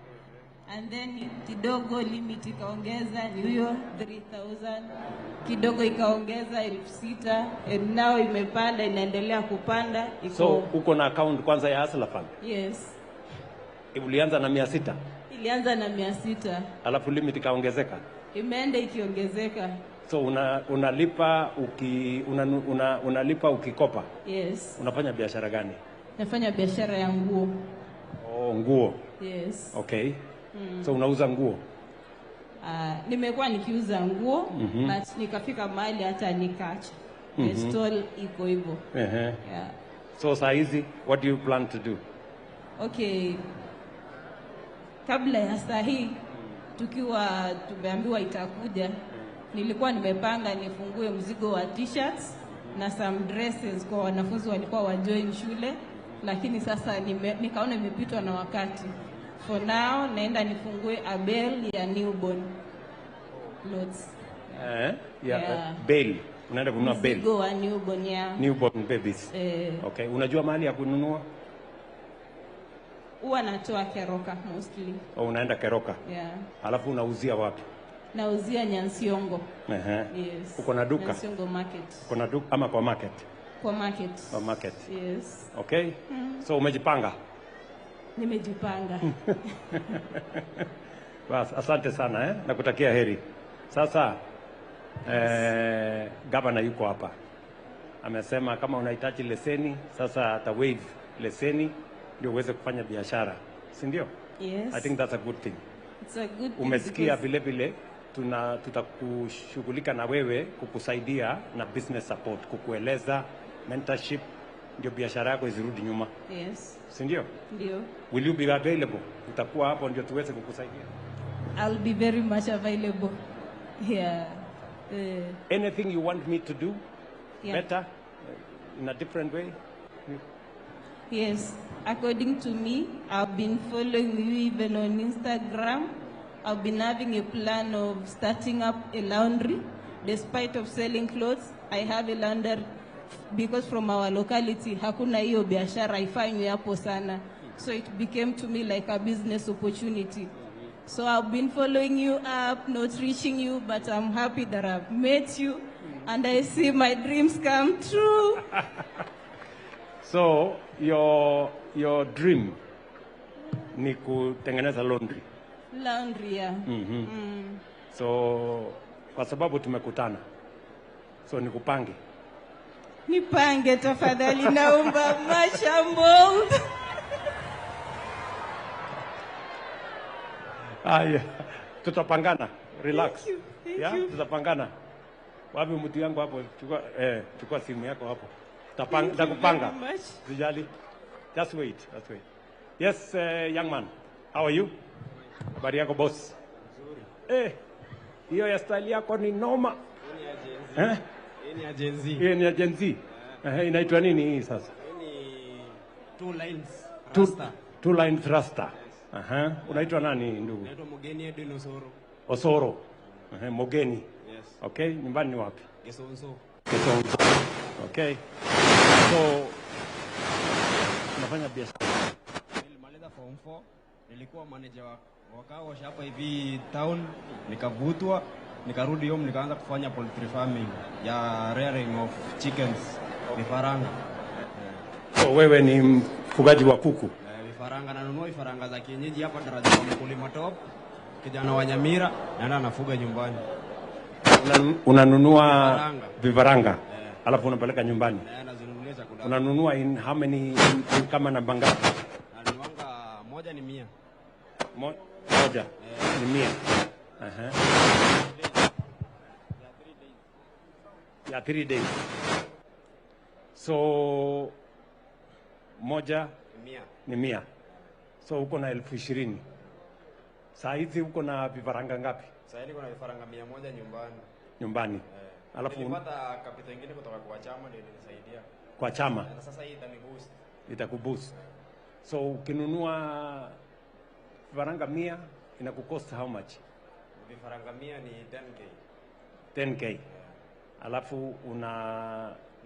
And then kidogo limit ikaongeza ni huyo 3000, kidogo ikaongeza 6000, and now imepanda, inaendelea kupanda. Iko... So uko na account kwanza ya Hustler Fund? Yes. Ulianza na 600? Ilianza na 600. Alafu limit ikaongezeka? Imeenda ikiongezeka. So unalipa unalipa ukikopa? Yes. Unafanya biashara gani? Nafanya biashara ya nguo. Oh, nguo. Yes. Okay. So unauza nguo? Nimekuwa nikiuza nguo, but nikafika mahali hata nikaacha. The stall iko hivyo. Yeah. So saa hizi what do you plan to do? Okay. Kabla ya saa hii tukiwa tumeambiwa itakuja, nilikuwa nimepanga nifungue mzigo wa t-shirts na some dresses kwa wanafunzi walikuwa wa join shule, lakini sasa nikaona imepitwa na wakati. For now naenda nifungue a bale ya newborn clothes. Yeah. Bale. Unaenda kununua bale. Mzigo wa newborn, yeah. Newborn babies. Okay, unajua mahali ya kununua? Huwa natoa Keroka mostly. Oh, unaenda Keroka? Yeah. Alafu unauzia wapi? Nauzia Nyansiongo. Yes. Uko na duka? Nyansiongo market. Uko na duka ama kwa market? Kwa market. Kwa market. Yes. Okay. So umejipanga? Nimejipanga. Bas, asante sana eh? Nakutakia heri. Sasa yes. Governor yuko hapa. Amesema kama unahitaji leseni, sasa ata waive leseni ndio uweze kufanya biashara. Si ndio? Yes. I think that's a good thing. It's a good thing. Umesikia vile vile tutakushughulika na wewe kukusaidia na business support, kukueleza mentorship ndio biashara yako isirudi nyuma. Yes. Si ndio? Ndio. Will you be available? Utakuwa hapo ndio tuweze kukusaidia. I'll be very much available. Yeah. Anything you want me to do? Yeah. Better? In a different way? Yes. According to me, I've been following you even on Instagram. I've been having a plan of starting up a laundry. Despite of selling clothes, I have a laundry because from our locality, hakuna hiyo biashara ifanywe hapo sana. So it became to me like a business opportunity. So I've been following you up, not reaching you, but I'm happy that I've met you and I see my dreams come true. So your dream ni kutengeneza laundry. Laundry, yeah. So kwa sababu tumekutana, so nikupange. Nipange tafadhali, naomba mashambo. Aya, tutapangana. Relax. Thank you. Thank yeah, you. Tutapangana. Wapi mtu yangu hapo? Chukua chukua simu yako hapo. Tutakupanga. Sijali. Just wait, just wait. Yes, young man. How are you? Habari yako boss? Nzuri. Hiyo ya style yako ni noma. Hii ni ya Gen Z. Hii ni ya Gen Z. Inaitwa nini hii sasa? Hii ni two lines rasta. Two lines rasta. Yes. Unaitwa nani ndugu? Naitwa Mogeni Edwin Osoro. Osoro. Mogeni. Yes. Okay, nyumbani ni wapi? Gesonso. Gesonso. Okay. So unafanya biashara? Nilimaliza form 4, nilikuwa manager wa car wash hapa hivi town, nikavutwa, nikarudi home nikaanza kufanya poultry farming ya rearing of chickens, vifaranga. So wewe ni mfugaji wa kuku? Vifaranga, nanunua vifaranga za kienyeji hapa daraja la Mkulima Top, kijana wa Nyamira, naenda nafuga nyumbani. Unanunua vifaranga? Alafu unapeleka nyumbani? Unanunua in how many in kama namba ngapi? Nanunuanga moja ni 100. Moja ni 100. Aha. Ya 3 days. So moja ni 100. So uko na 20,000. Saa hizi uko na vifaranga ngapi? Saa hizi kuna vifaranga 100 nyumbani. Nyumbani. Alafu nilipata capital nyingine kutoka kwa chama ndio ilinisaidia. Kwa chama. Na sasa hii itaniboost. Itakuboost. So ukinunua vifaranga 100 inakucost how much? Vifaranga 100 ni 10k. 10k. Yeah. Alafu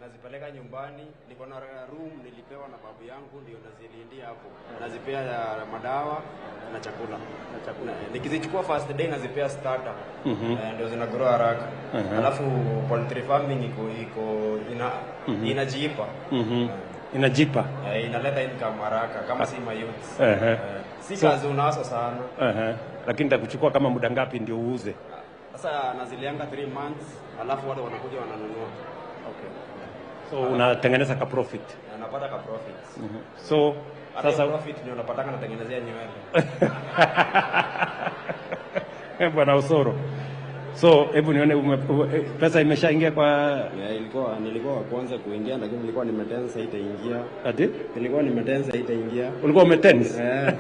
nazipeleka nyumbani, niko na room nilipewa na babu yangu ndio nazilindia hapo. Nazipea ya madawa na chakula. Na chakula. Nikizichukua first day nazipea starter. Ndio zina grow haraka. Alafu poultry farming iko inajipa. Inajipa. Inaleta income haraka kama si mayouth. Si kazi unaso sana. Lakini nitakuchukua kama muda ngapi ndio uuze? Sasa nazilianga 3 months alafu watu wanakuja wananunua. Okay. So unatengeneza ka profit. Napata ka profit. So sasa profit ndio napataka natengenezea nywele. Bwana Osoro. So hebu nione pesa imeshaingia kwa. Yeah, nilikuwa wa kwanza kuingia lakini nilikuwa nimetensa itaingia. Ati? Nilikuwa nimetensa itaingia. Ulikuwa umetense? Yeah.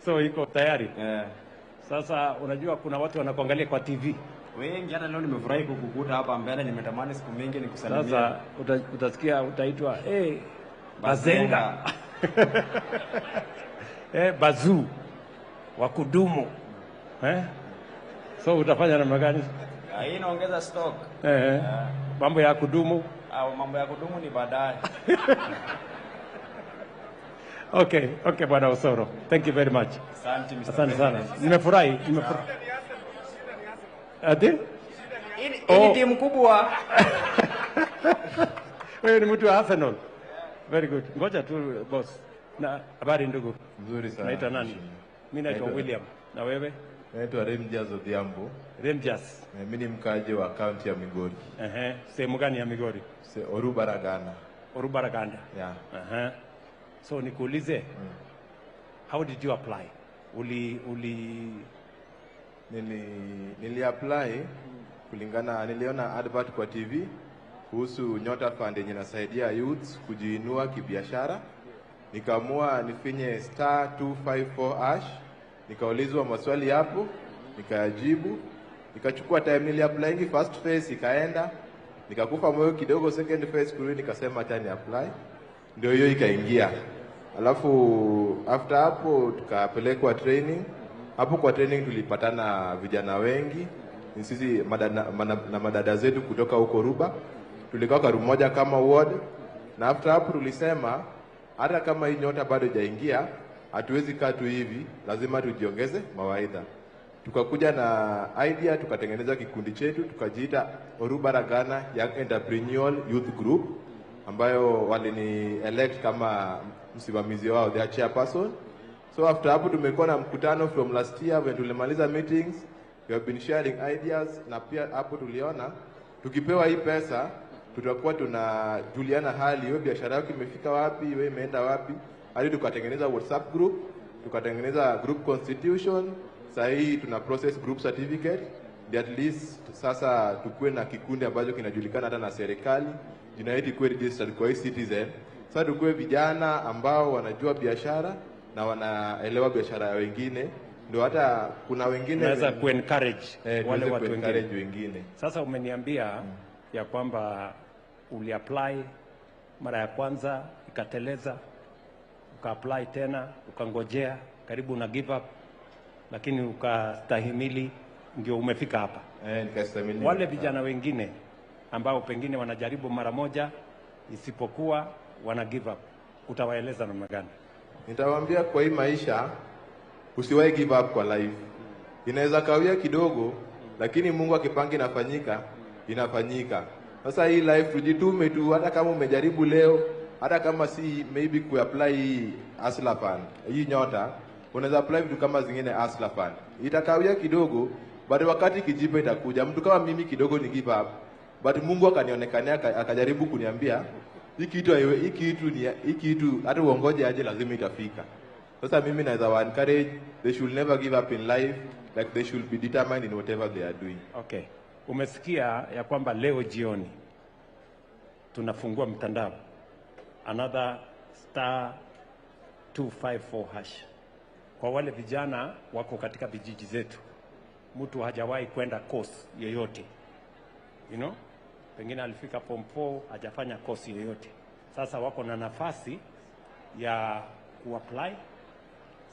So iko tayari. Yeah. Sasa unajua kuna watu wanakuangalia kwa TV. Wengi hata leo nimefurahi kukukuta hapa mbele, nimetamani siku mingi nikusalimia. Sasa utasikia utaitwa Bazenga. Bazu wa kudumu. So utafanya namna gani? Hii inaongeza stock. Mambo ya kudumu? Mambo ya kudumu ni baadaye. Okay, Bwana Osoro. Thank you very much. Asante Mr. Asante sana. Nimefurahi, nimefurahi. Ati? Hii timu kubwa. Wewe ni mtu wa Arsenal. Very good. Ngoja tu boss. Na habari ndugu? Mzuri sana. Naitwa nani? Mimi naitwa William. Na wewe? Naitwa Remjas Odhiambo. Remjas. Mimi ni mkaji wa kaunti ya Migori. Sehemu gani ya Migori? Orubaragana. Orubaraganda. Yeah. So nikuulize, how did you apply? Nili apply kulingana, niliona advert kwa TV kuhusu Nyota Fund yenye inasaidia youths kujiinua kibiashara. Nikaamua nifinye *254#, nikaulizwa maswali hapo, nikayajibu. Nikachukua time, nili apply first phase ikaenda, nikakufa moyo kidogo second phase kurudi, nikasema acha ni apply. Ndio hiyo ikaingia. Alafu after hapo tukapelekwa training. Hapo kwa training tulipatana vijana wengi, ni sisi na madada zetu kutoka huko Ruba. Tulikaa kwa room moja kama ward, na after hapo tulisema hata kama hii Nyota bado haijaingia, hatuwezi kaa tu hivi, lazima tujiongeze mawaidha. Tukakuja na idea, tukatengeneza kikundi chetu, tukajiita Orubaragana Young Entrepreneurial Youth Group, ambayo walini elect kama msimamizi wao, their chairperson. So after hapo tumekuwa na mkutano from last year when tulimaliza meetings, we have been sharing ideas, na pia hapo tuliona tukipewa hii pesa tutakuwa tunajuliana hali, wewe biashara yako imefika wapi, wewe imeenda wapi, hadi tukatengeneza WhatsApp group, tukatengeneza group constitution. Sasa hii tuna process group certificate, at least sasa tukue na kikundi ambacho kinajulikana hata na serikali, jina yetu ikuwe registered kwa e-citizen. Sasa tukue vijana ambao wanajua biashara na wanaelewa biashara ya wengine, ndio hata kuna wengine naweza ku-encourage wale watu wengine. Sasa umeniambia ya kwamba uli-apply mara ya kwanza ikateleza, uka-apply tena, ukangojea karibu na give up, lakini ukastahimili ndio umefika hapa. Nikastahimili. Wale vijana wengine ambao pengine wanajaribu mara moja isipokuwa wana give up, utawaeleza namna gani? Nitawaambia kwa hii maisha usiwahi give up kwa life. Inaweza kawia kidogo, lakini Mungu akipanga inafanyika, inafanyika. Sasa hii life tujitume tu, hata kama umejaribu leo, hata kama si maybe ku-apply hii Hustler Fund, hii Nyota, unaweza apply vitu kama zingine Hustler Fund. Itakawia kidogo, but wakati kijipa itakuja. Mtu kama mimi kidogo ni give up, but Mungu akanionekania, akajaribu kuniambia Hii kitu hata uongoje aje lazima itafika. Sasa mimi naweza wa encourage, they should never give up in life, like they should be determined in whatever they are doing. Okay. Umesikia ya kwamba leo jioni tunafungua mtandao, another star 254 hash. Kwa wale vijana wako katika vijiji zetu, mtu hajawahi kwenda course yoyote, you know, pengine alifika form 4 hajafanya course yoyote. Sasa wako na nafasi ya kuapply.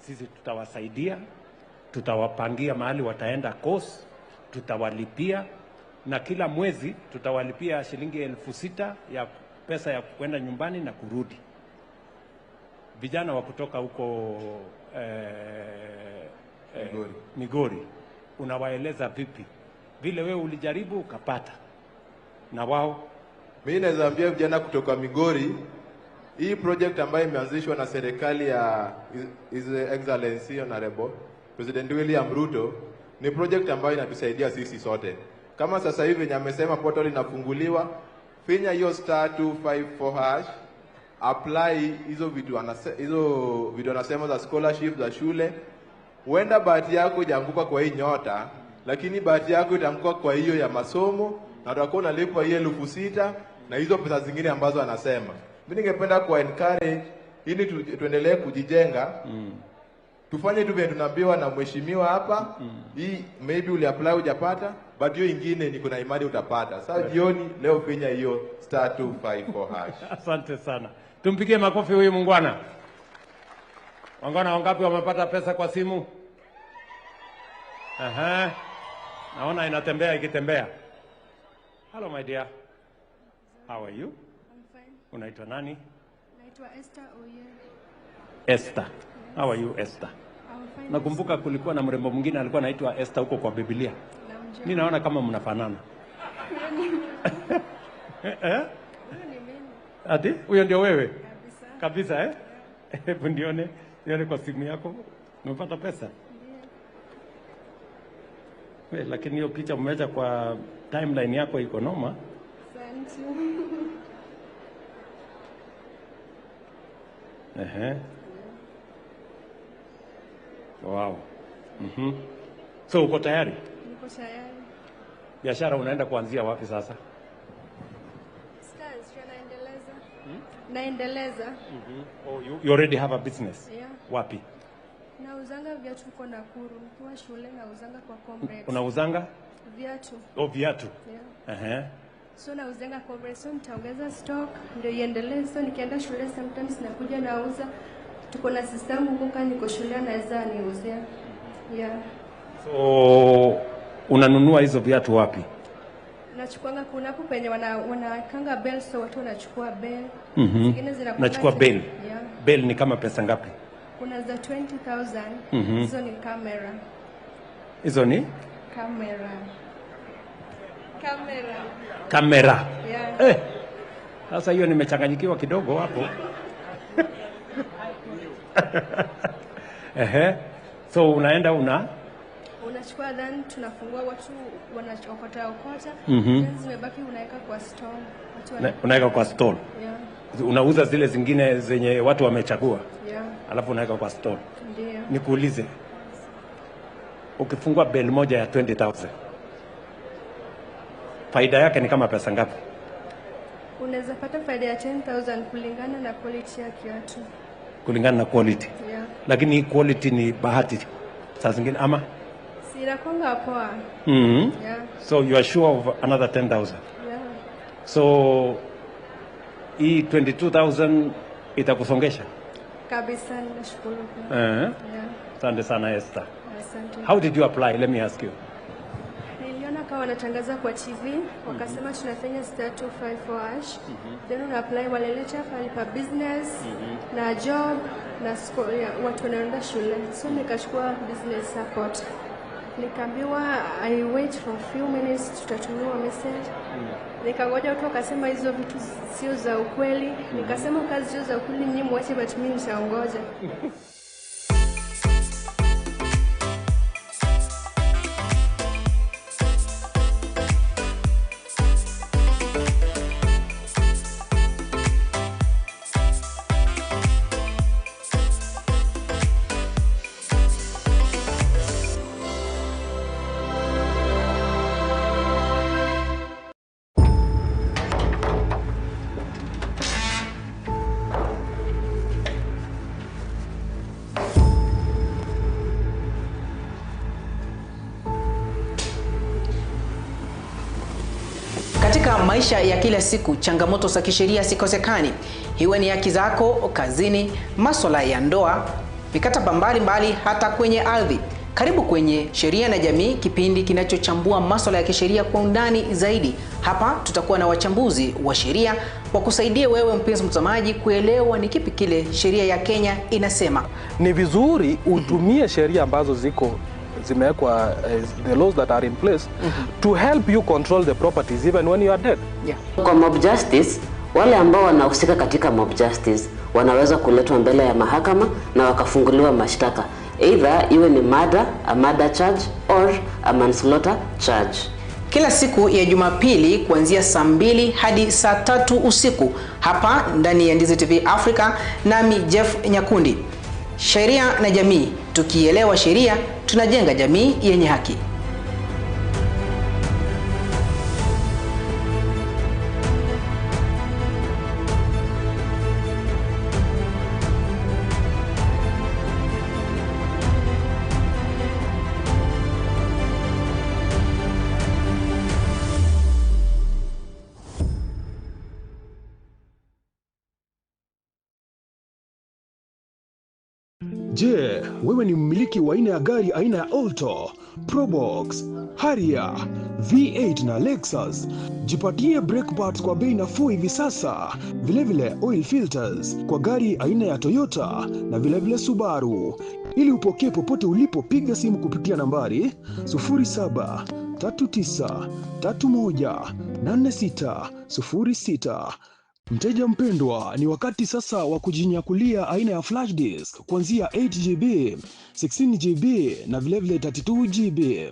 Sisi tutawasaidia, tutawapangia mahali wataenda course, tutawalipia, na kila mwezi tutawalipia shilingi 6,000 ya pesa ya kwenda nyumbani na kurudi. Vijana wa kutoka huko Migori, unawaeleza vipi vile wewe ulijaribu ukapata na wao? Mimi naweza ambia vijana kutoka Migori, hii project ambayo imeanzishwa na serikali ya His Excellency Honorable President William Ruto ni project ambayo inatusaidia sisi sote. Kama sasa hivi venye amesema portal inafunguliwa, finya hiyo star 254 hash, apply hizo vitu anasema za scholarship za shule. Huenda bahati yako ijaanguka kwa hii nyota, lakini bahati yako itaanguka kwa hiyo ya masomo, na utakuwa unalipwa hiyo 6,000 na hizo pesa zingine ambazo anasema. Mimi ningependa ku encourage ili tuendelee kujijenga. Tufanye tu vile tunaambiwa na mheshimiwa hapa. Hii maybe uli apply hujapata, but hiyo ingine niko na imani utapata. Sasa jioni leo finya hiyo star 254 hash. Asante sana. Tumpigie makofi huyu muungwana. Wangwana wangapi wamepata pesa kwa simu? Aha. Naona inatembea ikitembea. Hello my dear. How are you? I'm fine. Unaitwa nani? Naitwa Esther Oye. Esther. How are you, Esther? I'm fine. Nakumbuka kulikuwa na mrembo mwingine alikuwa anaitwa Esther huko kwa Biblia. Mimi naona kama mnafanana. Eh? Ati huyo ndio wewe? Kabisa. Kabisa eh? Hebu nione kwa simu yako. Umepata pesa? Ndio. Lakini hiyo picha umeacha kwa timeline yako iko noma. Asante. Ehe. Wow. Mhm. So uko tayari? Niko tayari. Biashara unaenda kuanzia wapi sasa? Stars, naendeleza. Naendeleza. Mhm. Oh, you already have a business? Yeah. Wapi? Nauzanga viatu huko Nakuru. Nikiwa shule nauzanga kwa Comrades. Unauzanga? Viatu. Oh, viatu. Yeah. Ehe. So nauzanga Comrades, so nitaongeza stock ndio iendelee. So nikienda shule sometimes nakuja nauza. Tuko na sister yangu huko, kama niko shule anaweza niuzia. Yeah. So unanunua hizo viatu wapi? Nachukuanga kuna hapo penye wanawekanga bell, so watu wanachukua bell. Zingine zinakuwa nachukua bell. Yeah. Bell ni kama pesa ngapi? Kuna za 20,000. Hizo ni kamera. Hizo ni? Kamera. Kamera. Kamera. Yeah. Eh. Sasa hiyo nimechanganyikiwa kidogo hapo. Ehe. So unaenda unachukua, then tunafungua, watu wanachokota okota. Then zimebaki unaweka kwa store. Watu unaweka kwa store. Yeah. Unauza zile zingine zenye watu wamechagua. Yeah. Alafu unaweka kwa store. Ndio. Nikuulize. Ukifungua bell moja ya 20,000, faida yake ni kama pesa ngapi? Unaweza pata faida ya 10,000 kulingana na quality ya kiatu. Kulingana na quality. Yeah. Lakini quality ni bahati saa zingine ama? Si inakuanga poa. Yeah. So you are sure of another 10,000. Yeah. So hii 22,000 itakusongesha? Kabisa, nashukuru. Yeah. Asante sana Esther. Asante. How did you apply? Let me ask you. Niliona kama wanatangaza kwa TV, wakasema tunafanya star 254 hash. Then una apply, walileta pale pa business na job na school, ya, watu wanaenda shule. So nikachukua business support. Nikaambiwa I wait for a few minutes, tutatumiwa message. Nikangoja, watu wakasema hizo vitu sio za ukweli. Nikasema kazi sio za ukweli, nyinyi mwache, but mimi nitaongoja. maisha ya kila siku, changamoto za kisheria sikosekani. Iwe ni haki zako kazini, masuala ya ndoa, mikataba mbalimbali, hata kwenye ardhi. Karibu kwenye Sheria na Jamii, kipindi kinachochambua masuala ya kisheria kwa undani zaidi. Hapa tutakuwa na wachambuzi wa sheria wakusaidie wewe mpenzi mtazamaji kuelewa ni kipi kile sheria ya Kenya inasema. Ni vizuri utumie sheria ambazo ziko zimewekwa, the laws that are in place to help you control the properties even when you are dead. Kwa mob justice, wale ambao wanahusika katika mob justice wanaweza kuletwa mbele ya mahakama na wakafunguliwa mashtaka, either iwe ni murder, a murder charge or a manslaughter charge. Kila siku ya Jumapili kuanzia saa 2 hadi saa 3 usiku hapa ndani ya Ndizi TV Africa, nami Jeff Nyakundi. Sheria na Jamii, tukielewa sheria tunajenga jamii yenye haki. Je, wewe ni mmiliki wa aina ya gari aina ya Alto, Probox, Harrier, V8 na Lexus? Jipatie brake parts kwa bei nafuu hivi sasa. Vilevile oil filters kwa gari aina ya Toyota na vilevile Subaru. Ili upokee popote ulipo, piga simu kupitia nambari 0739318606. Mteja mpendwa, ni wakati sasa wa kujinyakulia aina ya flash disk kuanzia 8GB, 16GB na vilevile 32GB.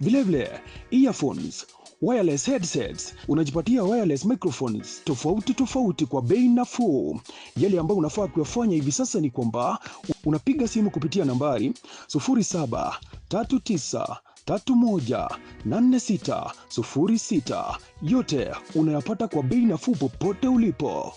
Vilevile earphones, wireless headsets, unajipatia wireless microphones tofauti tofauti kwa bei nafuu. Yale ambayo unafaa kuyafanya hivi sasa ni kwamba unapiga simu kupitia nambari 0739318606. Yote unayapata kwa bei nafuu popote ulipo.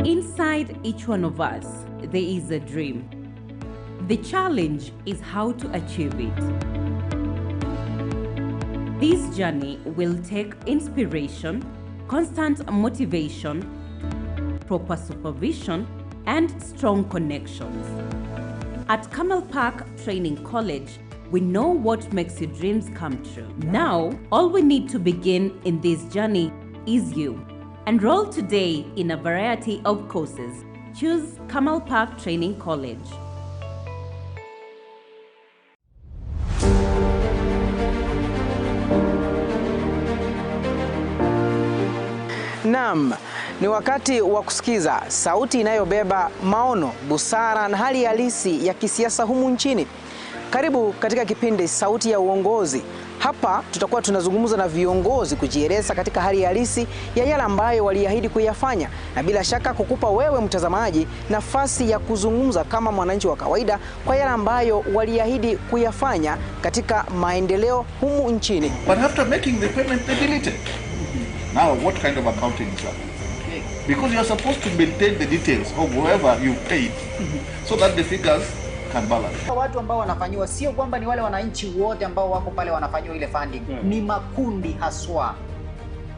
Inside each one of us, there is a dream. The challenge is how to achieve it. This journey will take inspiration, constant motivation, proper supervision, and strong connections. At Camel Park Training College, we know what makes your dreams come true. Now, all we need to begin in this journey is you. Enroll today in a variety of courses. Choose Camel Park Training College. Naam, ni wakati wa kusikiza sauti inayobeba maono, busara na hali halisi ya kisiasa humu nchini. Karibu katika kipindi Sauti ya Uongozi. Hapa tutakuwa tunazungumza na viongozi kujieleza katika hali halisi ya yale ambayo waliahidi kuyafanya, na bila shaka kukupa wewe mtazamaji nafasi ya kuzungumza kama mwananchi wa kawaida kwa yale ambayo waliahidi kuyafanya katika maendeleo humu nchini. But after making the payment, they delete it. Now, what kind of accounting is that? Because you are supposed to maintain the details of whoever you paid so that the figures can balance. Watu ambao wanafanyiwa sio kwamba ni wale wananchi wote ambao wako pale wanafanyiwa ile funding, ni makundi haswa,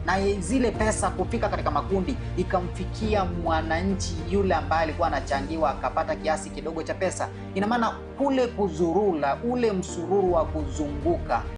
na zile pesa kufika katika makundi ikamfikia mwananchi yule ambaye alikuwa anachangiwa akapata kiasi kidogo cha pesa. Ina maana kule kuzurula, ule msururu wa kuzunguka